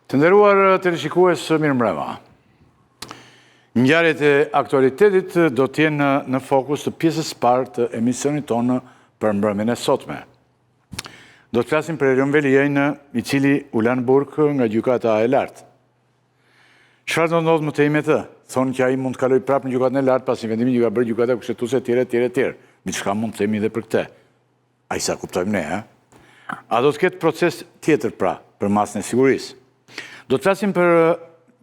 Të nderuar teleshikues, mirëmbrëma. Ngjarjet e aktualitetit do të jenë në fokus të pjesës së parë të emisionit tonë për mbrëmjen e sotme. Do të flasim për Erion Veliajn, i cili u la në burg nga gjykata e lartë. Çfarë do të ndodhë më tej me të? Thonë që ai mund të kalojë prapë në gjykatën e lartë pas një vendimi që ka bërë gjykata kushtetuese etj etj etj. Diçka mund të themi edhe për këtë. Aq sa kuptojmë ne, ë? A do të ketë proces tjetër pra për masën e sigurisë? Do të flasim për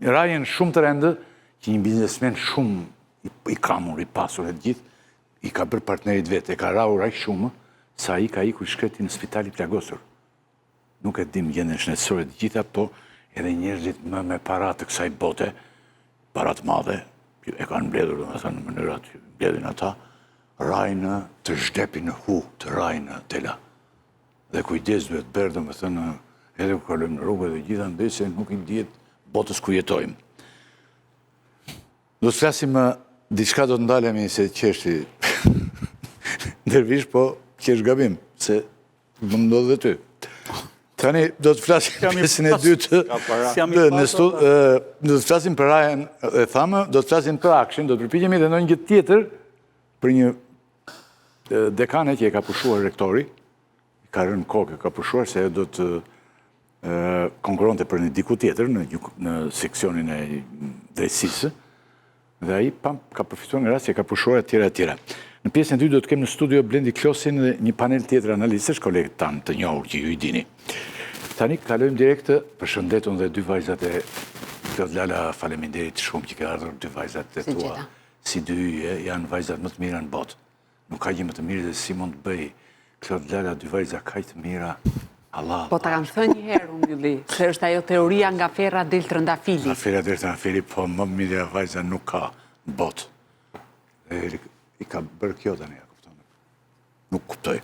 rrahjen shumë të rëndë që një biznesmen shumë i kamur, i pasur e të gjithë, i ka bërë partnerit vet, e ka rrahur aq shumë sa ai ka ikur i shkreti në spital i plagosur. Nuk e dim gjendjen shëndetësore të gjitha, po edhe njerëzit më me para të kësaj bote, para të madhe, e kanë mbledhur, domethënë, në mënyra që mbledhin ata, rrahin të zhdepin në hu, të rrahin Tela. Dhe kujdes duhet bërë, domethënë, edhe kur kalojmë në rrugë dhe gjithandej se nuk i dihet botës ku jetojmë. Do të flasim diçka do të ndalemi se qeshi Dervish, po qesh gabim, se Më ndodh dhe ty. Tani do të flasim pjesën e dytë. Në stu, do të flasim për rrahjen e thamë, do të flasim për AKSHI-n, do të përpiqemi dhe ndonjë gjë tjetër për një dekane që e ka pushuar rektori, i ka rënë kokë, e ka pushuar se ajo do të konkurronte për një diku tjetër në, në seksionin e drejtësisë, Dhe ai pam ka përfituar nga rasti e ka pushuar etj etj. Në pjesën e dytë do të kem në studio Blendi Klosin dhe një panel tjetër analistësh, kolegët tanë të njohur që ju i dini. Tani kalojmë direkt përshëndet unë dhe dy vajzat e Klod Lala, faleminderit shumë që ke ardhur dy vajzat e tua. Si dy yje janë vajzat më të mira në botë. Nuk ka gjë më të mirë se si mund të bëjë Klod Lala dy vajza kaq të mira. Allah. Po ta kam thënë një herë unë Ylli, se është ajo teoria nga ferra del trëndafili. Nga ferra del trëndafili, po më mira vajza nuk ka në botë. Dhe i ka bërë kjo tani, a kupton? Nuk kuptoj.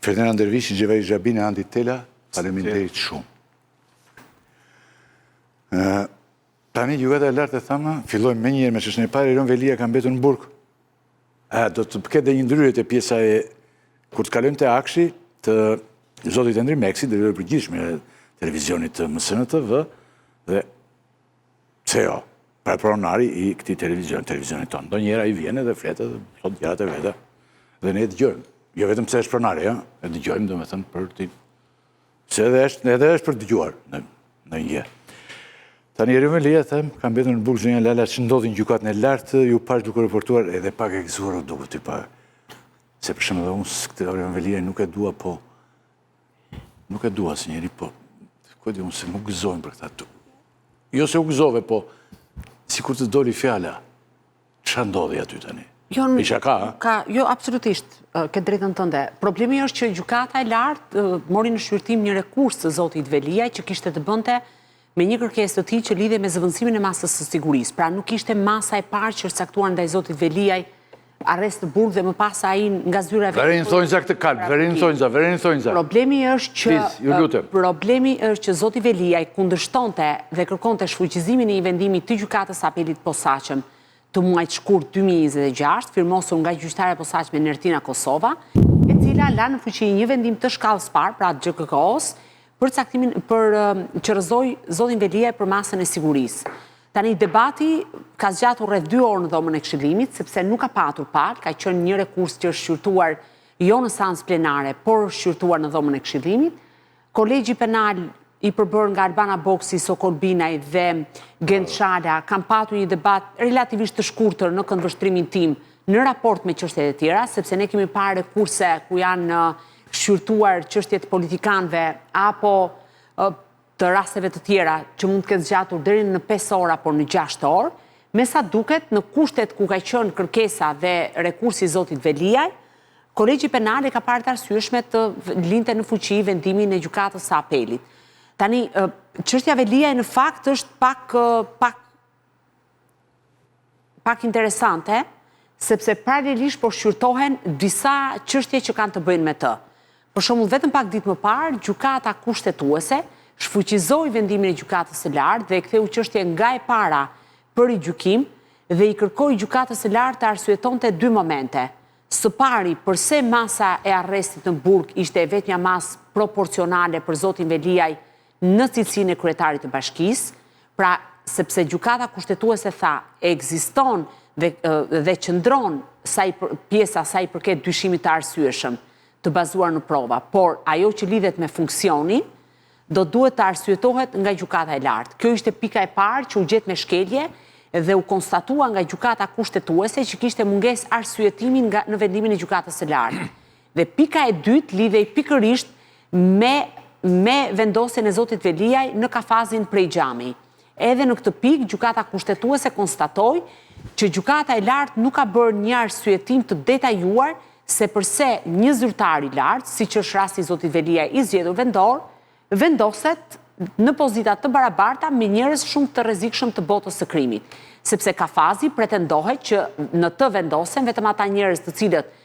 Ferdinand Dervishi, Xhevahir Zhabina, Andi Tela, faleminderit shumë. Tani gjykata e lartë e thamë, fillojmë menjëherë me çështjen e parë, Erion Veliaj ka mbetur në burg. A, do të ketë dhe një ndërhyrje te pjesa e, kur të kalojmë te AKSHI, të zotit Endri Meksi, drejtor i përgjithshëm i televizionit të MSNTV, dhe CEO, pra pronari i këtij televizioni, televizionit tonë. Ndonjëherë ai vjen edhe flet edhe thotë gjërat e veta, dhe ne e dëgjojmë. Jo vetëm pse është pronari, ja, e dëgjojmë, domethënë, për të Se edhe është, edhe është për të dëgjuar në, në një. Tani Erion Veliaj, them, ka mbetur në burg zonja Lala ç'ndodhi në gjykatën e lartë, ju pashë duke raportuar edhe pak e gëzuar u duket ti pa. Se për shembull unë këtë Erion Veliaj nuk e dua, po nuk e dua si njeri, po ku e di unë se nuk gëzohem për këta. Jo se u gëzove, po sikur të doli fjala. Ça ndodhi aty tani? Jo, nuk ka, ka, jo, absolutisht, ke të drejtën tënde. Problemi është që gjykata e lartë mori në shqyrtim një rekurs të zotit Veliaj që kishte të bënte me një kërkesë të tij që lidhej me zëvendësimin e masës së sigurisë. Pra nuk ishte masa e parë që është caktuar ndaj zotit Veliaj arrest në burg dhe më pas ai nga zyra e Vërini thonjza këtë kalb, vërini thonjza, vërini thonjza. Problemi është që ju lutem. Problemi është që zoti Veliaj kundërshtonte dhe kërkonte shfuqizimin e një vendimi të gjykatës së apelit të posaçëm të muajit shkurt 2026, firmosur nga gjyqtarja e posaçme Nertina Kosova, e cila la në fuqi një vendim të shkallës parë, pra GJKKO-s, për caktimin për që rrëzoi zotin Veliaj për masën e sigurisë. Tani debati ka zgjatur rreth 2 orë në dhomën e këshillimit, sepse nuk ka patur palë, ka qenë një rekurs që është shqyrtuar jo në seancë plenare, por është shqyrtuar në dhomën e këshillimit. Kolegji penal i përbërë nga Albana Boksi, Sokol Binaj dhe Gent Shala kanë patur një debat relativisht të shkurtër në këndvështrimin tim në raport me çështjet e tjera, sepse ne kemi parë rekurse ku janë shqyrtuar çështje të politikanëve apo të rasteve të tjera që mund të ketë zgjatur deri në 5 orë apo në 6 orë, me sa duket në kushtet ku ka qenë kërkesa dhe rekursi i zotit Veliaj, Kolegji Penal e ka parë të arsyeshme të linte në fuqi vendimin e gjykatës së apelit. Tani, çështja Veliaj në fakt është pak pak pak interesante, sepse paralelisht po shqyrtohen disa çështje që kanë të bëjnë me të. Për shembull, vetëm pak ditë më parë, Gjykata Kushtetuese shfuqizoi vendimin e Gjykatës së Lartë dhe e ktheu çështjen nga e para për rigjykim dhe i kërkoi Gjykatës së Lartë të arsyetonte dy momente. Së pari, përse masa e arrestit në burg ishte e vetmja masë proporcionale për zotin Veliaj. në cilësinë e kryetarit të bashkisë, pra sepse Gjykata Kushtetuese tha ekziston dhe dhe qëndron sa i pjesa sa i përket dyshimit të arsyeshëm të bazuar në prova, por ajo që lidhet me funksionin do duhet të arsyetohet nga Gjykata e Lartë. Kjo ishte pika e parë që u gjet me shkelje dhe u konstatua nga Gjykata Kushtetuese që kishte mungesë arsyetimi nga në vendimin e Gjykatës së Lartë. Dhe pika e dytë lidhej pikërisht me me vendosjen e zotit Veliaj në kafazin prej xhami. Edhe në këtë pikë Gjykata Kushtetuese konstatoi që Gjykata e Lartë nuk ka bërë një arsyetim të detajuar se përse një zyrtar i lartë, siç është rasti i zotit Veliaj i zgjedhur vendor, vendoset në pozita të barabarta me njerëz shumë të rrezikshëm të botës së krimit. Sepse kafazi pretendohet që në të vendosen vetëm ata njerëz të cilët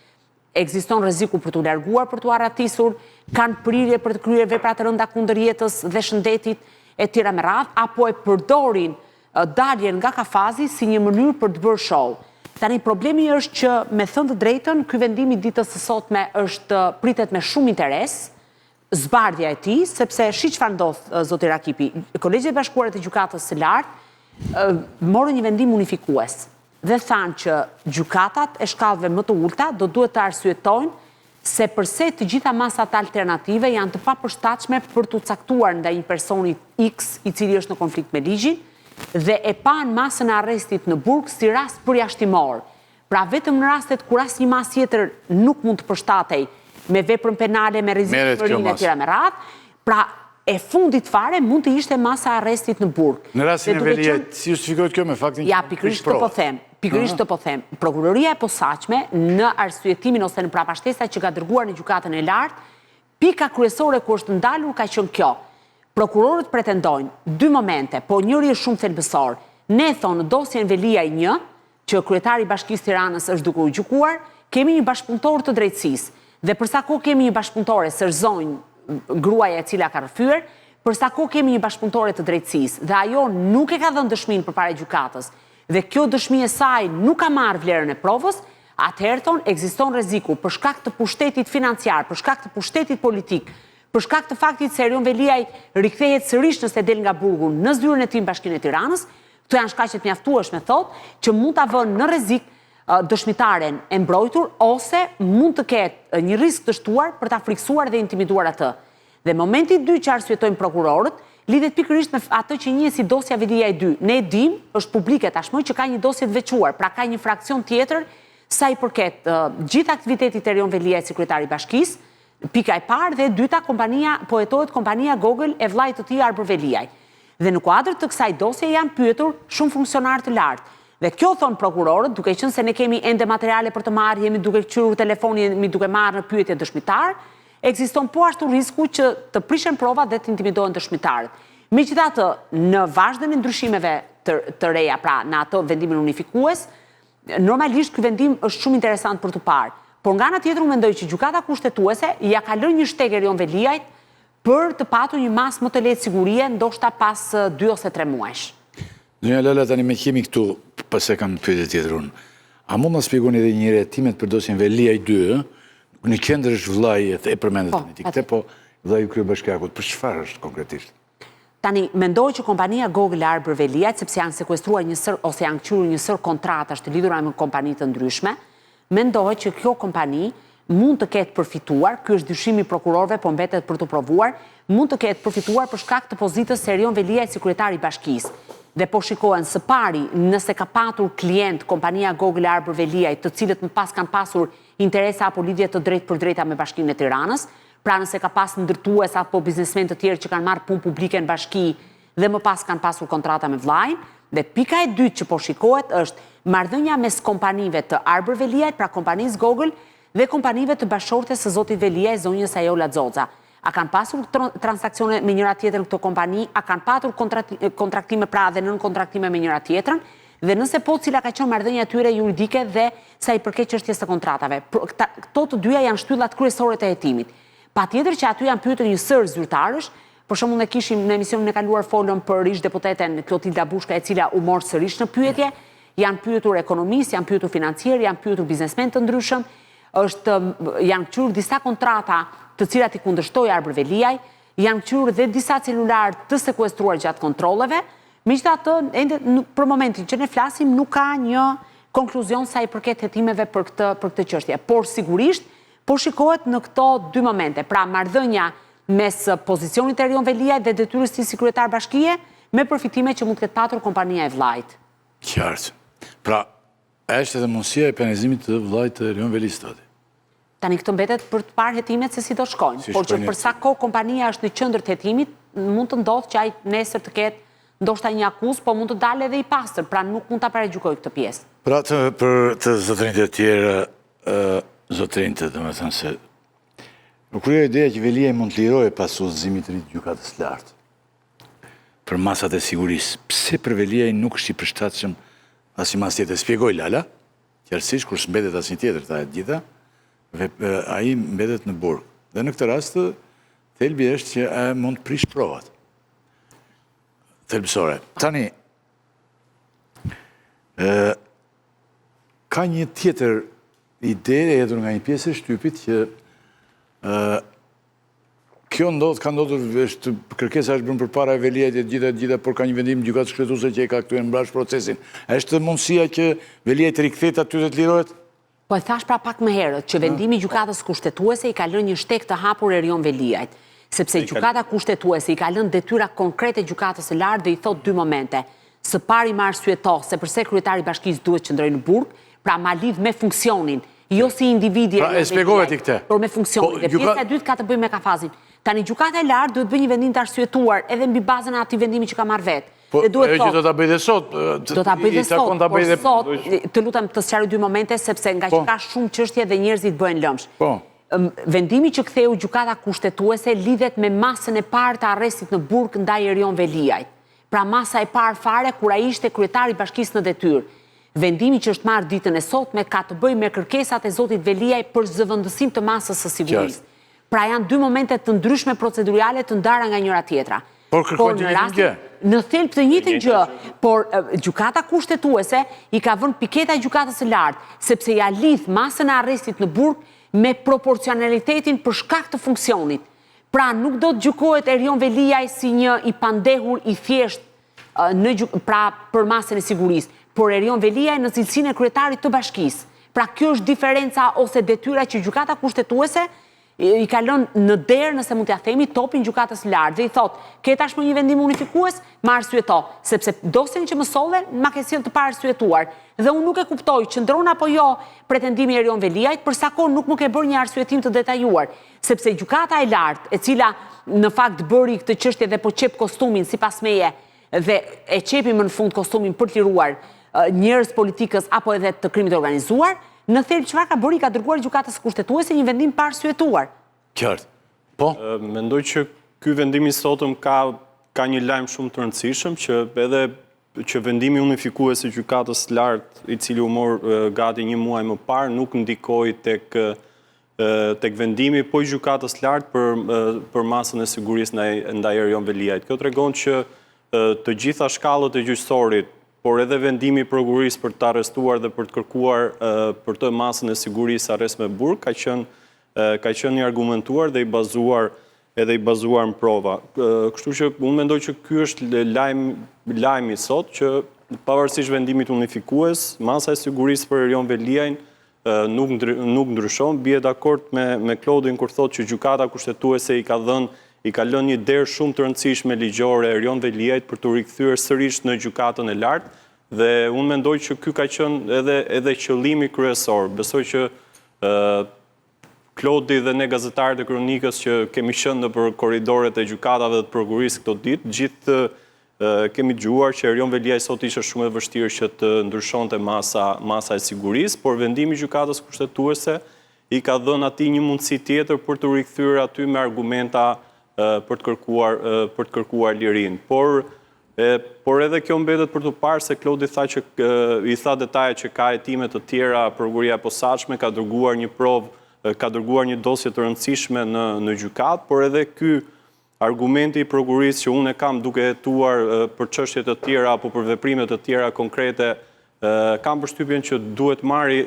ekziston rreziku për t'u larguar, për t'u arratisur, kanë prirje për të kryer vepra të rënda kundër jetës dhe shëndetit e tjera me radhë, apo e përdorin daljen nga kafazi si një mënyrë për të bërë show. Tani problemi është që me thënë të drejtën, ky vendim i ditës së sotme është pritet me shumë interes, zbardhja e tij, sepse shih çfarë ndodh zoti Rakipi. Kolegjet e Bashkuara të Gjykatës së Lartë morën një vendim unifikues dhe thanë që gjykatat e shkallëve më të ulëta do duhet të arsyetojnë se përse të gjitha masat alternative janë të papërshtatshme për t'u caktuar ndaj një personi X i cili është në konflikt me ligjin dhe e panë masën e arrestit në burg si rast përjashtimor. Pra vetëm në rastet kur asnjë masë tjetër nuk mund të përshtatej me veprën penale, me rrezikshmërinë e tjera me radhë, pra e fundit fare mund të ishte masa e arrestit në burg. Në rastin e Veliajt, si justifikohet kjo me faktin që Ja, pikërisht këtë po them. Pikërisht këtë po them. Prokuroria e Posaçme në arsyetimin ose në prapashtesat që ka dërguar në Gjykatën e Lartë, pika kryesore ku është ndalur ka qenë kjo. Prokurorët pretendojnë dy momente, po njëri është shumë thelbësor. Ne thonë në dosjen Veliaj një, që kryetari i Bashkisë Tiranës është duke u gjykuar, kemi një bashkëpunëtor të drejtësisë. Dhe për sa kohë kemi një bashkëpunëtore, s'është zonjë, gruaja e cila ka rrëfyer, për sa kohë kemi një bashkëpunëtore të drejtësisë dhe ajo nuk e ka dhënë dëshminë përpara gjykatës dhe kjo dëshmi e saj nuk ka marrë vlerën e provës, atëherë thonë ekziston rreziku për shkak të pushtetit financiar, për shkak të pushtetit politik, për shkak të faktit se Erion Veliaj rikthehet sërish nëse del nga burgu në zyrën e tij në Bashkinë e Tiranës, Këto janë shkaqe të mjaftueshme, thotë, që mund ta vënë në rrezik dëshmitaren e mbrojtur ose mund të ketë një risk të shtuar për ta frikësuar dhe intimiduar atë. Dhe momenti i dytë që arsyetojnë prokurorët, lidhet pikërisht me atë që njihet si dosja Veliaj 2. Ne e dimë, është publike tashmë që ka një dosje të veçuar, pra ka një fraksion tjetër sa i përket gjithë aktivitetit të Erion Veliajt si kryetar i bashkisë, Pika e parë dhe e dyta kompania po hetohet kompania Gogël e vëllait të tij Arbër Veliaj. Dhe në kuadër të kësaj dosje janë pyetur shumë funksionarë të lartë. Dhe kjo thonë prokurorët, duke qenë se ne kemi ende materiale për të marrë, jemi duke këqyrur telefonin, jemi duke marrë në pyetje dëshmitarë, ekziston po ashtu risku që të prishen provat dhe të intimidohen dëshmitarët. Megjithatë, në vazhdën e ndryshimeve të, të reja, pra në atë vendimin unifikues, Normalisht ky vendim është shumë interesant për t'u parë, por nga ana tjetër unë mendoj që Gjykata Kushtetuese ia ka lënë një shteg Erion Veliajt për të patur një masë më të lehtë sigurie, ndoshta pas dy ose tre muajsh. Zonja Lala, tani meqë jemi këtu, pastaj kam pyetje tjetër unë. A mund na shpjegoni edhe një herë hetimet për dosjen Veliaj 2, ë? Në qendër është vëllai, e përmendët po, tani ti këtë, po vëllai i kryebashkiakut, për çfarë është konkretisht? Tani, mendohet që kompania Gogël e Arbër Veliajt, sepse janë sekuestruar një sërë ose janë këqyrur një sërë kontratash të lidhura me kompani të ndryshme, mendohet që kjo kompani mund të ketë përfituar, ky është dyshimi i prokurorëve, po mbetet për t'u provuar, mund të ketë përfituar për shkak të pozitës së Erion Veliajt si kryetar i bashkisë. Dhe po shikohen së pari nëse ka patur klientë kompania Gogël e Arbër Veliajt, të cilët më pas kanë pasur interesa apo lidhje të drejtpërdrejta me Bashkinë e Tiranës, Pra nëse ka pas ndërtues apo biznesmenë të tjerë që kanë marrë punë publike në bashki dhe më pas kanë pasur kontrata me vëllain, dhe pika e dytë që po shikohet është marrëdhënia mes kompanive të Arbër Veliajt, pra kompanisë Gogël dhe kompanive të bashkëshortes së zotit Veliaj, zonjës Ajola Xoxa. A kanë pasur transaksione me njëra tjetrën këto kompani, a kanë patur kontraktime pra dhe nënkontraktime me njëra tjetrën, dhe nëse po cila ka qenë marrëdhënia e tyre juridike dhe sa i përket çështjes së kontratave. Këto të dyja janë shtyllat kryesore të hetimit. Patjetër që aty janë pyetur një sërë zyrtarësh, për shembull ne kishim në emisionin e kaluar folëm për ish deputeten Klotilda Bushka e cila u mor sërish në pyetje, janë pyetur ekonomistë, janë pyetur financierë, janë pyetur biznesmenë të ndryshëm, është janë këqyrur disa kontrata të cilat i kundërshtoi Arbër Veliaj. Janë këqyrur dhe disa celularë të sekuestruar gjatë kontrolleve, megjithatë ende për momentin që ne flasim nuk ka një konkluzion sa i përket hetimeve për këtë për këtë çështje. Por sigurisht po shikohet në këto dy momente, pra marrëdhënia mes pozicionit të Erion Veliajt dhe detyrës së tij si kryetar bashkie me përfitimet që mund të ketë patur kompania e vëllait. Qartë. Pra, është edhe mundësia e penalizimit të vëllait të Erion Veliajt aty. Tani këtë mbetet për të parë hetimet se si do shkojnë, por që për sa kohë kompania është në qendër të hetimit, mund të ndodhë që ai nesër të ketë ndoshta një akuzë, po mund të dalë edhe i pastër, pra nuk mund ta paragjykoj këtë pjesë. Pra të, për të zotërinjtë e tjerë, zotërinjtë, domethënë se, u krijua ideja që Veliaj mund të lirohej pas udhëzimit të ri të gjykatës së lartë, për masat e sigurisë, pse për Veliajn nuk është i përshtatshëm asnjë masë tjetër, shpjegoi Lala, Qartësisht, kur s'mbetet asnjë tjetër, tha e gjitha, ai mbetet në burg. Dhe në këtë rast, thelbi është që e mund të prishë provat. Thelbësore. Tani, ka një tjetër ide e hedhur nga një pjesë e shtypit që Kjo ndodh, ka ndodhur, është, kërkesa është bërë përpara e Veliajt e të gjitha e të gjitha, por ka një vendim gjykatës kushtetuese që e ka kthyer mbrapsht procesin. A është mundësia që Veliaj të rikthehet aty dhe të lirohet? Po e thashë pra pak më herët, që vendimi i gjykatës kushtetuese i ka lënë një shteg të hapur Erion Veliajt. Sepse gjykata kushtetuese i ka lënë detyra konkrete gjykatës së lartë dhe i thotë dy momente. Së pari ma arsyeto se përse kryetari i bashkisë duhet të qëndrojë në burg, pra ma lidh me funksionin, jo si individi pra, e shpjegove ti këtë. Por me funksionin. Po, dhe pjesa e dytë ka të bëjë me kafazin. Tani gjykata e lartë duhet bëjë një vendim të arsyetuar edhe mbi bazën e atij vendimi që ka marrë vetë. Po, dhe duhet ajo që do ta bëjë dhe sot, do ta bëjë dhe sot, por sot, të lutem të sqaroj dy momente sepse ngaqë po. ka shumë çështje dhe njerëzit bëhen lëmsh. Po. Vendimi që ktheu gjykata kushtetuese lidhet me masën e parë të arrestit në burg ndaj Erion Veliajt. Pra masa e parë fare kur ai ishte kryetar i bashkisë në detyrë. Vendimi që është marrë ditën e sotme ka të bëjë me kërkesat e zotit Veliaj për zëvendësim të masës së sigurisë. Pra janë dy momente të ndryshme proceduriale të ndara nga njëra tjetra. Por kërkojnë të njëjtën gjë. Në thelb të njëjtën gjë, por Gjykata Kushtetuese i ka vënë piketa Gjykatës së Lartë, sepse ia lidh masën e arrestit në burg me proporcionalitetin për shkak të funksionit. Pra nuk do të gjykohet Erion Veliaj si një i pandehur i thjeshtë në gjyk, pra për masën e sigurisë, por Erion Veliaj në cilësinë e kryetarit të bashkisë. Pra kjo është diferenca ose detyra që Gjykata Kushtetuese i ka lënë në derë, nëse mund t'ia themi, topin Gjykatës së Lartë dhe i thotë, ke tashmë një vendim unifikues, ma arsyeto, sepse dosjen që më solle, ma ke sjellë të paarsyetuar. Dhe unë nuk e kuptoj, qëndron apo jo pretendimi i Erion Veliajt, për sa kohë nuk më ke bërë një arsyetim të detajuar. Sepse Gjykata e Lartë, e cila në fakt bëri këtë çështje dhe po qep kostumin sipas meje dhe e qepi më në fund kostumin për të liruar njerëz të politikës apo edhe të krimit të organizuar, në thelb çfarë ka bërë i ka dërguar Gjykatës Kushtetuese një vendim pa arsyetuar. Qartë. Po. Mendoj që ky vendim i sotëm ka ka një lajm shumë të rëndësishëm që edhe që vendimi unifikues i Gjykatës së Lartë, i cili u mor gati një muaj më parë, nuk ndikoi tek tek vendimi po i Gjykatës Lartë për për masën e sigurisë ndaj ndaj Erion Veliajt. Kjo tregon që të gjitha shkallët e gjyqësorit, por edhe vendimi i prokurorisë për të arrestuar dhe për të kërkuar për të masën e sigurisë arrest me burg ka qenë ka qenë i argumentuar dhe i bazuar edhe i bazuar në prova. Kështu që unë mendoj që ky është lajm lajmi sot që pavarësisht vendimit unifikues, masa e sigurisë për Erion Veliajn nuk nuk ndryshon, bie dakord me me Klodin kur thotë që Gjykata Kushtetuese i ka dhënë i ka lënë një derë shumë të rëndësishme ligjore Erion Veliajt për t'u rikthyer sërish në Gjykatën e Lartë dhe unë mendoj që ky ka qenë edhe edhe qëllimi kryesor. Besoj që ë Klodi dhe ne gazetarët e kronikës që kemi qenë nëpër korridoret e gjykatave dhe të prokurorisë këto ditë, gjithë kemi dëgjuar që Erion Veliaj sot ishte shumë e vështirë që të ndryshonte masa, masa e sigurisë, por vendimi i gjykatës kushtetuese i ka dhënë atij një mundësi tjetër për t'u rikthyer aty me argumenta për të kërkuar për të kërkuar lirinë. Por E, por edhe kjo mbetet për t'u parë se Klodi tha që i tha detajet që ka hetime të tjera, prokuroria e posaçme ka dërguar një provë, ka dërguar një dosje të rëndësishme në në gjykatë, por edhe ky argumenti i prokurorisë që unë e kam duke hetuar për çështje të tjera apo për veprime të tjera konkrete, kam përshtypjen që duhet marri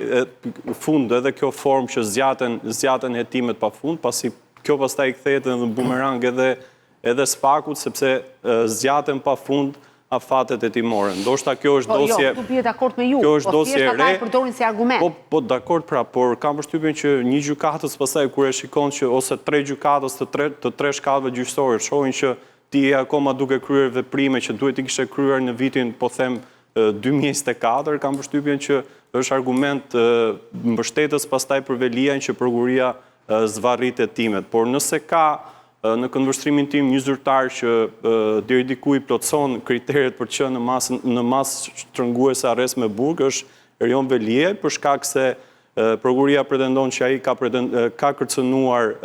fund edhe kjo formë që zgjaten zgjaten hetimet pafund, pasi kjo pastaj kthehet në bumerang edhe edhe SPAK-ut sepse zgjaten pa fund afatet hetimore. Ndoshta kjo është po, jo, dosje... Jo, këtu bie dakord me ju, kjo është po dosje thjesht e ata re. e përdorin si argument. Po, po dakord pra, por kam përshtypjen që një gjykatës pastaj kur e shikon që ose tre gjykatës të tre të tre shkallëve gjyqësore shohin që ti je akoma duke kryer veprime që duhet t'i kishe kryer në vitin, po them, 2024, kam përshtypjen që është argument mbështetës pastaj për Veliajn që prokuroria zvarrit hetimet. Por nëse ka në këndvështrimin tim një zyrtar që deri diku i plotëson kriteret për të qenë në masën në masë shtrënguese arrest me burg është Erion Veliaj për shkak se prokuroria pretendon që ai ka ka kërcënuar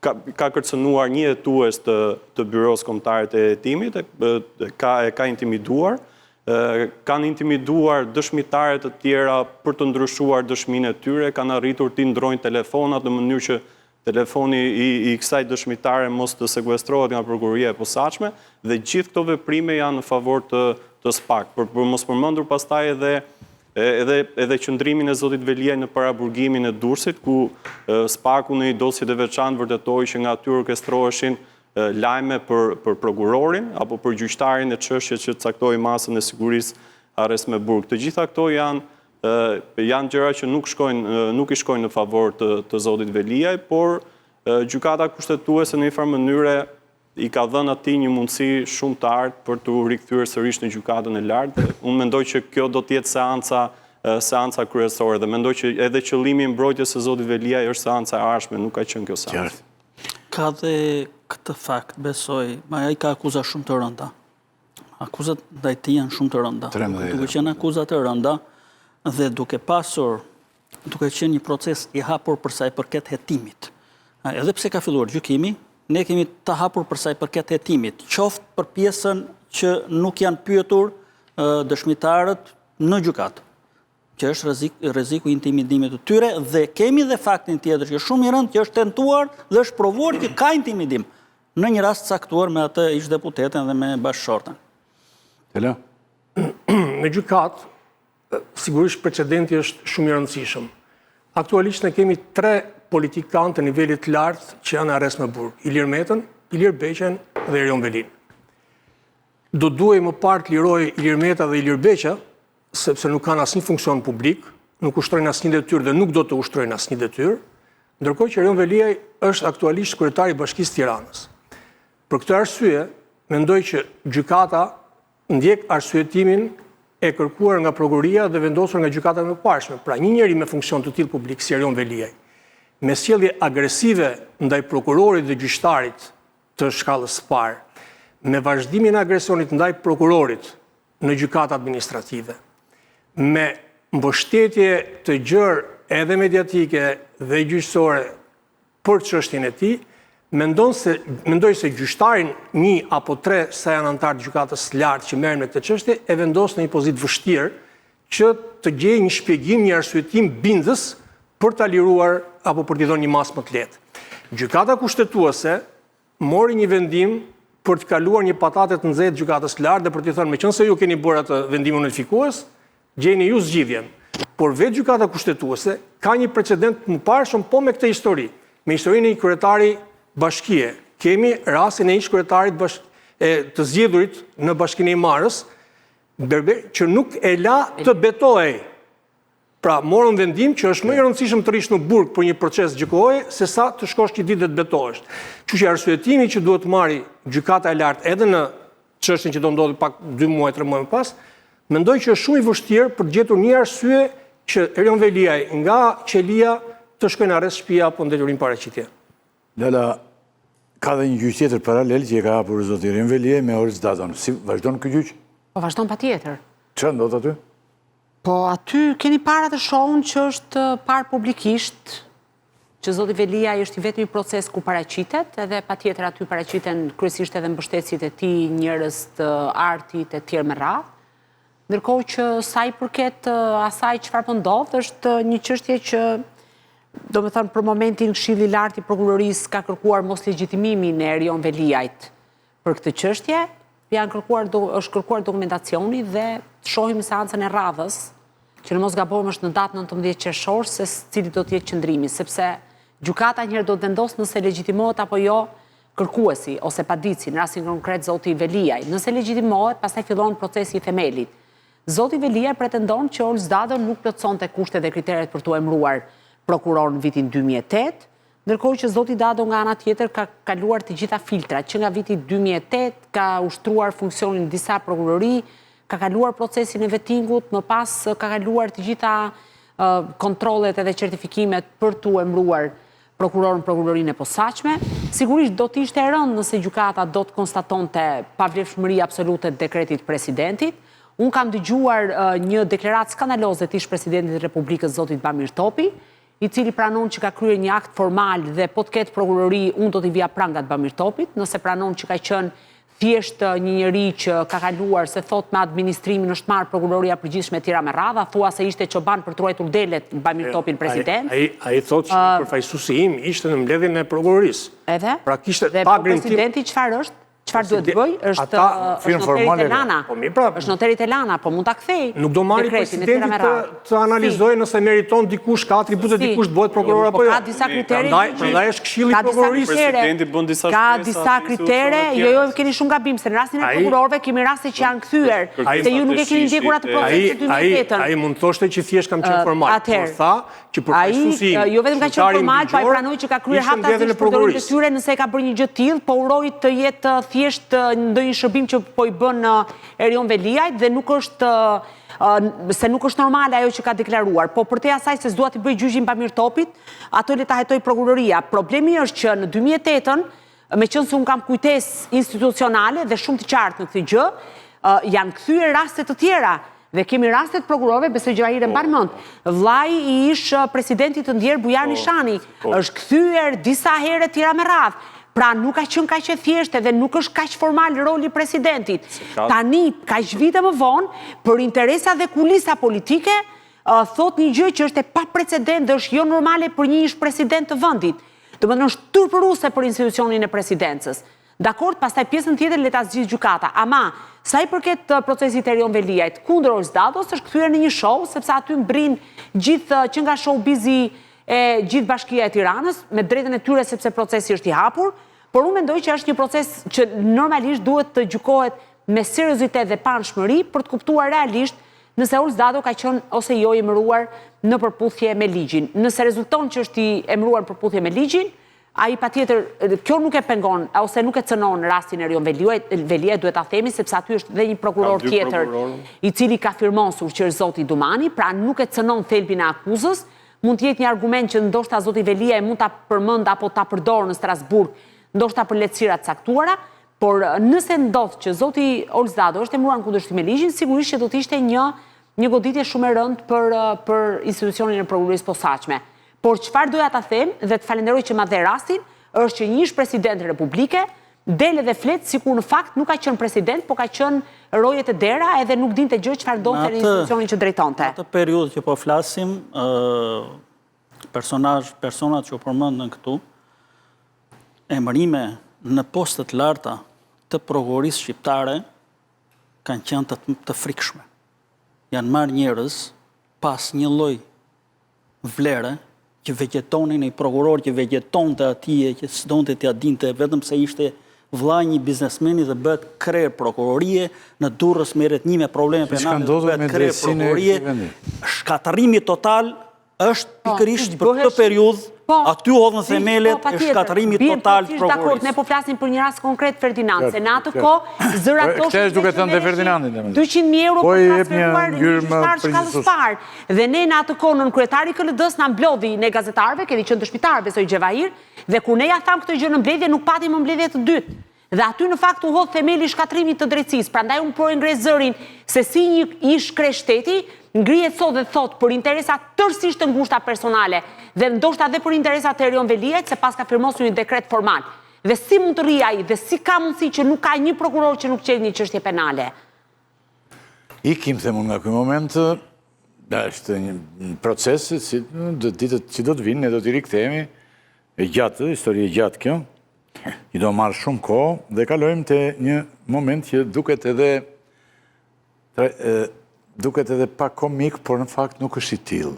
ka ka kërcënuar një hetues të të Byrosë Kombëtare të Hetimit, e ka e ka intimiduar, kanë intimiduar dëshmitare të tjera për të ndryshuar dëshminë e tyre, kanë arritur t'i ndrojnë telefonat në mënyrë që telefoni i, i kësaj dëshmitare mos të sekuestrohet nga prokuroria e posaçme dhe gjithë këto veprime janë në favor të të SPAK. Për, për mos përmendur pastaj edhe edhe edhe qëndrimin e zotit Veliaj në paraburgimin e Durrësit, ku SPAK-u në një dosje të veçantë vërtetoi që nga aty orkestroheshin lajme për për prokurorin apo për gjyqtarin e çështjes që caktoi masën e sigurisë arrest me burg. Të gjitha këto janë janë gjëra që nuk shkojnë nuk i shkojnë në favor të të zotit Veliaj, por Gjykata Kushtetuese në një farë mënyre i ka dhënë atij një mundësi shumë të artë për t'u rikthyer sërish në Gjykatën e Lartë dhe unë mendoj që kjo do të jetë seanca seanca kryesore dhe mendoj që edhe qëllimi i mbrojtjes së zotit Veliaj është seanca e ardhshme, nuk ka qenë kjo seancë. Qartë. Ka dhe këtë fakt, besoj, ma ai ka akuza shumë të rënda. Akuzat ndaj tij janë shumë të rënda. Duke qenë akuza të rënda dhe duke pasur, duke qenë një proces i hapur për sa i përket hetimit. Edhe pse ka filluar gjykimi, ne kemi të hapur për sa i përket hetimit, qoftë për pjesën që nuk janë pyetur dëshmitarët në gjykatë, që është rrezik, rreziku i intimidimit të tyre dhe kemi dhe faktin tjetër që është shumë i rëndë që është tentuar dhe është provuar që ka intimidim në një rast caktuar me atë ish deputeten dhe me bashkëshorten. Tela? Në gjykatë, sigurisht precedenti është shumë i rëndësishëm. Aktualisht ne kemi tre politikanë të nivelit të lartë që janë në arrest me burg. Ilir Metën, Ilir Beqen dhe Erion Velinë. Do duhej më parë të lirohej Ilir Meta dhe Ilir Beqa, sepse nuk kanë asnjë funksion publik, nuk ushtrojnë asnjë detyrë dhe nuk do të ushtrojnë asnjë detyrë, ndërkohë që Erion Veliaj është aktualisht kryetari i Bashkisë Tiranës. Për këtë arsye, mendoj që gjykata ndjek arsyetimin e kërkuar nga prokuroria dhe vendosur nga gjykata e mëparshme. Pra një njeri me funksion të tillë publik si Erion Veliaj, me sjellje agresive ndaj prokurorit dhe gjyqtarit të shkallës së parë, me vazhdimin e agresionit ndaj prokurorit në gjykatë administrative, me mbështetje të gjerë edhe mediatike dhe gjyqësore për çështjen e tij, mendon se mendoj se gjyqtarin një apo tre sa janë anëtarë të gjykatës së lartë që merren me këtë çështje e vendos në një pozitë vështirë që të gjejë një shpjegim, një arsyetim bindës për ta liruar apo për t'i dhënë një masë më të lehtë. Gjykata Kushtetuese mori një vendim për të kaluar një patate të nxehtë gjykatës së lartë dhe për t'i thënë meqenëse ju keni bërë atë vendimin unifikues, gjeni ju zgjidhjen. Por vetë gjykata kushtetuese ka një precedent të mëparshëm po me këtë histori, me historinë e një kryetari bashkie. Kemi rastin e ish kryetarit bash, e, të zgjedhurit në bashkinë e Himarës, Berber, që nuk e la të betohej. Pra, morën vendim që është më i rëndësishëm të rrish në burg për një proces gjykoje, se sa të shkosh një ditë dhe të betohesh. Kështu që arsyetimi që duhet të marri gjykata e lartë edhe në çështjen që do ndodhi pak 2 muaj, 3 muaj më pas, mendoj që është shumë i vështirë për të gjetur një arsye që Erion Veliaj nga qelia të shkojë në arrest shtëpie apo në detyrim paraqitje. Lala, ka dhe një gjyq tjetër paralel që e ka hapur zoti Erion Veliaj me Ols Dadon. Si vazhdon ky gjyq? Po vazhdon patjetër. Çfarë ndodh aty? Po aty keni parë atë shoun që është parë publikisht, që zoti Veliaj është i vetmi proces ku paraqitet, edhe patjetër aty paraqiten kryesisht edhe mbështetësit e tij, njerëz të artit e tjerë me radhë. Ndërkohë që sa i përket asaj çfarë po ndodh, është një çështje që domethënë për momentin Këshilli i Lartë i Prokurorisë ka kërkuar moslegjitimimin e Erion Veliajt për këtë çështje, janë kërkuar, është kërkuar dokumentacioni dhe të shohim seancën e radhës, që në mos gabohem është në datë 19 qershor, se cili do të jetë qëndrimi, sepse gjykata njëherë do të vendosë nëse legjitimohet apo jo kërkuesi ose paditësi, në rastin konkret zoti Veliaj. Nëse legjitimohet, pastaj fillon procesi i themelit. Zoti Veliaj pretendon që Ols Dado nuk plotësonte kushtet dhe kriteret për t'u emëruar prokuror në vitin 2008, ndërkohë që zoti Dado nga ana tjetër ka kaluar të gjitha filtrat, që nga viti 2008 ka ushtruar funksionin në disa prokurori, ka kaluar procesin e vetingut, më pas ka kaluar të gjitha kontrollet edhe certifikimet për t'u emëruar prokuror në prokurorinë e posaçme. Sigurisht do të ishte e rëndë nëse gjykata do të konstatonte pavlefshmëri absolute të dekretit të presidentit. Unë kam dëgjuar një deklaratë skandaloze të ish-presidentit të Republikës, zotit Bamir Topi, i cili pranon që ka kryer një akt formal dhe po të ketë prokurori, unë do t'i vija prangat Bamir Topit, nëse pranon që ka qenë thjesht një njeri që ka kaluar se thotë me administrimin është marrë prokuroria e përgjithshme e tjera me radhë, a thua se ishte çoban për të ruajtur delet Bamir Topin president. Ai ai thotë që përfaqësuesi im ishte në mbledhjen e prokurorisë. Edhe? Pra kishte pa po grintim. Presidenti çfarë është? Çfarë duhet të bëjë? Është është noteri te Lana. Po mirë pra. Është noteri te Lana, po mund ta kthejë. Nuk do marrë presidenti të të analizojë nëse meriton dikush ka atribute dikush të bëhet prokuror apo jo. Ka disa kritere. Prandaj, prandaj është këshilli i prokurorisë. Presidenti bën disa Ka disa kritere, jo jo keni shumë gabim se në rastin e prokurorëve kemi raste që janë kthyer, se ju nuk e keni ndjekur atë proces të 2008-ën. Ai mund të thoshte që thjesht kam qenë formal, por tha që përfaqësuesi im, jo vetëm ka qenë formal, po ai pranoi që ka kryer haptazi shpërdorim detyre nëse e ka bërë një gjë të tillë, po uroj të jetë thjesht ndonjë shërbim që po i bën Erion Veliajt dhe nuk është se nuk është normale ajo që ka deklaruar. Po përtej asaj se s'dua t'i bëj gjyqin Bamir Topit, ato le ta hetojë prokuroria. Problemi është që në 2008-ën, meqenëse unë kam kujtesë institucionale dhe shumë të qartë në këtë gjë, janë kthyer raste të tjera dhe kemi raste të prokurorëve, besoj Xhevahir e mban mend. Vllai i ish presidentit të ndjerë Bujar po, Nishani po. është kthyer disa herë të tjera me radhë. Pra nuk ka qenë kaq e thjeshtë edhe nuk është kaq formal roli i presidentit. Tani, kaq vite më vonë, për interesa dhe kulisa politike, thotë një gjë që është e paprecedent dhe është jo normale për një ish president të vendit. Domethënë është turpëruese për institucionin e presidencës. Dakord, pastaj pjesën tjetër le ta zgjidhë gjykata. Ama, sa i përket procesit të Erion Veliajt kundër Ols Dados është kthyer në një show, sepse aty mbërrin gjithë që nga showbizi e gjithë bashkia e Tiranës, me drejtën e tyre sepse procesi është i hapur, por unë mendoj që është një proces që normalisht duhet të gjykohet me seriozitet dhe paanshmëri për të kuptuar realisht nëse Ols Dado ka qenë ose jo i emëruar në përputhje me ligjin. Nëse rezulton që është i emëruar në përputhje me ligjin, ai patjetër, kjo nuk e pengon ose nuk e cënon rastin e Erion Veliajt, Veliaj duhet ta themi sepse aty është dhe një prokuror tjetër i cili ka firmosur që është zoti Dumani, pra nuk e cënon thelbin e akuzës, mund të jetë një argument që ndoshta zoti Veliaj mund ta përmendë apo ta përdorë në Strasburg, ndoshta për lehtësira të caktuara, por nëse ndodh që zoti Ols Dado është emëruar në kundërshtim me ligjin, sigurisht që do të ishte një një goditje shumë e rëndë për për institucionin e prokurorisë posaçme. Por çfarë doja ta them dhe të falenderoj që ma dhe rastin, është që një ish president republike del edhe flet sikur në fakt nuk ka qenë president, po ka qenë roje te dera edhe nuk dinte gjë çfarë ndodhte në institucionin që drejtonte. Në atë periudhë që po flasim, personazh, personat që u përmendën këtu, emërime në poste të larta të prokurorisë shqiptare kanë qenë të, të frikshme. Janë marrë njerëz pa asnjë lloj vlere që vegjetonin një prokuror që vegjetonte atje që s'donte t'ia dinte vetëm se ishte vëllai i një biznesmeni dhe bëhet krerë prokurorie në Durrës merret një me probleme penale bëhet krerë prokurorie shkatërrimi total është po, pikërisht për këtë periudhë, po, aty u hodhën themelet po, e shkatërrimit total të prokurorisë. Ne po flasim për një rast konkret Ferdinand, se në atë kohë zërat thoshin Këtë është duke thënë dhe Ferdinandi, domethënë. 200.000 euro për transferuar një gjyqtar shkallës parë. Dhe ne në atë kohë nënkryetari i KLD-së na mblodhi ne gazetarëve, keni qenë dëshmitar, besoj Xhevahir, dhe kur ne ia thamë këtë gjë në mbledhje, nuk pati më mbledhje të dytë. Dhe aty në fakt u hodh themeli i shkatërrimit të drejtësisë. Prandaj unë po e ngre zërin se si një ish krye shteti ngrihet sot dhe thotë për interesa tërësisht të ngushta personale dhe ndoshta dhe për interesa të Erion Veliajt se paska firmosur një dekret formal. Dhe si mund të rrijë ai dhe si ka mundësi që nuk ka një prokuror që nuk çel një çështje penale. Ikim them unë nga ky moment, është një proces si do ditët që do të vinë, ne do t'i rikthehemi, e gjatë, histori e gjatë kjo, i do marrë shumë kohë dhe kalojmë te një moment që duket edhe duket edhe pak komik, por në fakt nuk është i tillë.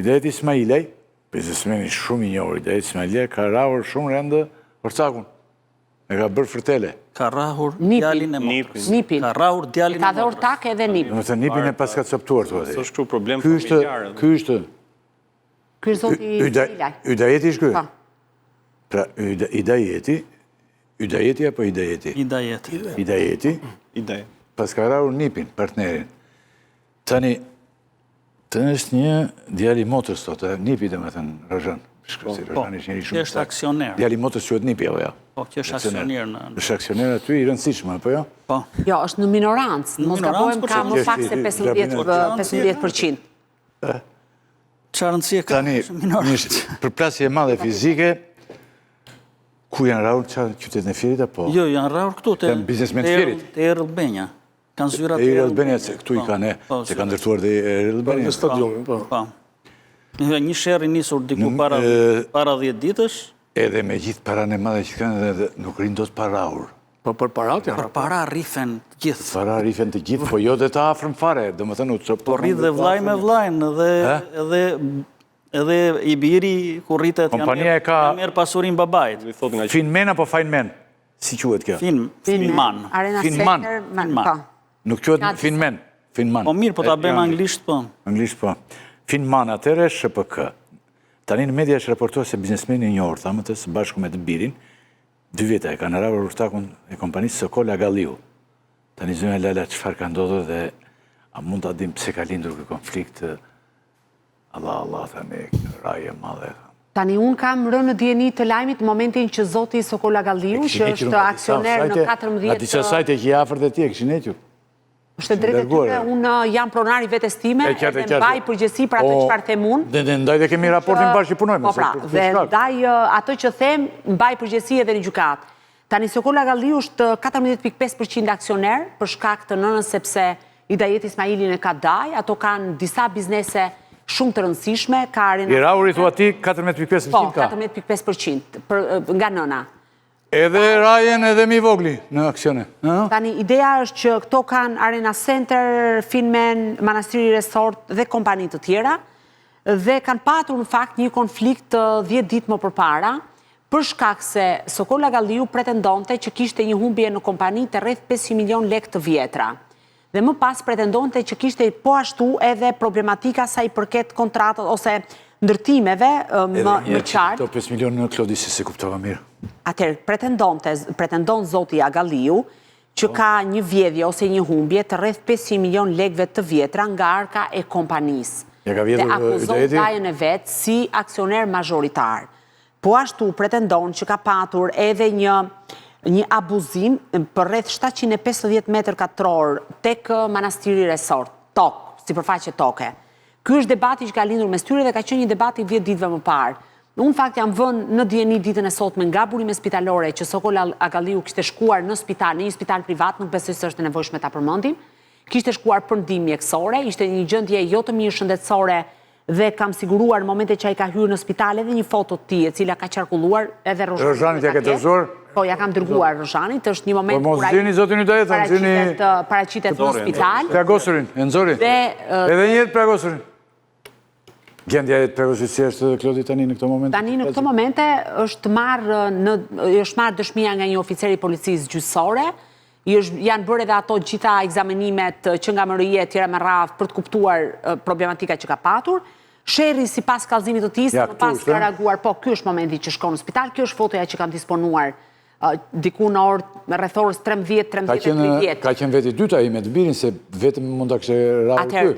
Idajet Ismailaj, biznesmeni shumë i njohur Idajet Ismailaj, ka rrahur shumë rëndë Ortakun. E ka bërë fërtele. Ka rrahur djalin e motrës. Nipin. Ka rrahur djalin e motrës. Ka dhe ortak edhe nip. Domethënë nipin e paska copëtuar, thua ti. S'është kështu problem familjar. Ky është... Ky është zoti Ismailaj. Ydajeti është ky? Po. Pra, Idajeti, Ydajeti apo Idajeti? Idajeti. Idajeti. Idajeti. Paska rrahur nipin, partnerin. Tani, të është një djali i motrës, thotë, nipi domethënë, Rozhan. Po, po, që është aksioner. Djali i motrës quhet nipi, apo jo? Po, që është aksioner në... është aksioner aty i rëndësishëm, apo jo? Po. Jo, është në minorancë, mos gabojmë ka më pak se 15%. Ça rëndësie ka Tani, një përplasje e madhe fizike, ku janë rrahur, në qytetin e Fierit, apo? Jo, janë rrahur këtu, te... Janë biznesmenë të Fierit. Te Air Albania. Kanë zyrat Air Albania, se këtu i po, kanë, po, se kanë ndërtuar dhe Air Albania. Në stadiumin, po. Po. Një sherr i nisur diku para, para 10 ditësh. Edhe me gjithë paranë e madhe që kanë dhe nuk rrinë dot pa rrahur. Po për paratë janë. Për para rrifen të gjithë. Para rrifen të gjithë, po jo dhe të afërm fare, domethënë u copë. Po rrihet dhe vllai me vllain dhe edhe edhe i biri kur rritet Kompania e ka ia merr pasurinë babait. Finmen apo Fajnmen? Si quhet kjo? Fin, Finman. Arena Finman. Center, man, po. Nuk quhet Finmen. Finman. Po mirë, po ta bëjmë anglisht, po. Anglisht, po. Finman atëherë SHPK. Tani në media është raportuar se biznesmeni i njohur, thamë të së bashku me të birin, dy veta e kanë rrahur ortakun e kompanisë Sokol Agalliu. Tani zonja Lala çfarë ka ndodhur dhe a mund ta dim pse ka lindur ky konflikt Allah, Allah, tani, rrahje e madhe. Tani unë kam rënë në dijeni të lajmit në momentin që zoti Sokol Agalliu, që është aksioner në 14... Nga disa sajte që i afër dhe ti e kishin hequr. Është e drejtë e tyre, unë jam pronar i vetes time dhe mbaj përgjegjësi për atë po, çfarë them unë. Dhe ndaj dhe kemi raportin bashkë që punojmë. Po pra, dhe ndaj atë që them mbaj përgjegjësi edhe në gjykatë. Tani Sokol Agalliu është 14.5% aksioner për shkak të nënës sepse Idajet Ismailin e ka dajë, ato kanë disa biznese shumë të rëndësishme, ka arena... I rrahuri thua ti 14.5% po, ka? Po, 14.5% nga nëna. Edhe Rajen edhe më i vogli në aksione. Tani, ideja është që këto kanë Arena Center, Finmen, Manastiri Resort dhe kompani të tjera, dhe kanë patur në fakt një konflikt 10 ditë më përpara, për shkak se Sokol Agalliu pretendonte që kishte një humbje në kompani të rreth 500 milion lekë të vjetra. Dhe më pas pretendonte që kishte po ashtu edhe problematika sa i përket kontratës ose ndërtimeve më më qartë. Këto 5 milion në Klodi se s'e kuptova mirë. Atëherë pretendonte, pretendon zoti Agalliu që po. ka një vjedhje ose një humbje të rreth 500 milion lekëve të vjetra nga arka e kompanisë. Ja ka vjedhur Dhe akuzon dajën e vet si aksioner mazhoritar. Po ashtu pretendon që ka patur edhe një një abuzim për rreth 750 metër katror tek Manastiri Resort, tokë, sipërfaqe toke. Ky është debati që ka lindur mes tyre dhe ka qenë një debat i 10 ditëve më parë. Unë në fakt jam vënë në dijeni ditën e sotme nga burime spitalore që Sokol Agalliu kishte shkuar në spital, në një spital privat, nuk besoj se është e nevojshme ta përmendim. Kishte shkuar për ndihmë mjekësore, ishte një gjendje jo të mirë shëndetësore Dhe kam siguruar në momentet që ai ka hyrë në spital edhe një foto të tij e cila ka qarkulluar edhe Rozhanit Rozhanit ia ke dorëzuar? Po, ia kam dërguar Rozhanit, është një moment po, kur ai zotin paraqitet paraqitet në spital. Plagosurin, e nxori. Dhe edhe një herë plagosurin. Gjendja e të plagosurit si është Klodi tani në këto momente? Tani në këto momente është marrë në është marrë dëshmia nga një oficer i policisë gjyqësore, I është, janë bërë edhe ato gjitha ekzaminimet që nga MRI e tjera me radhë për të kuptuar problematikat që ka patur. Sherri sipas kallëzimit të tij, se më pas ka reaguar, po ky është momenti që shkon në spital, kjo është fotoja që kam disponuar diku në orë rreth orës 13, 13:30. Ka qenë vetë i dytë ai me të birin se vetëm mund ta kishte rrahur ky. Atëherë,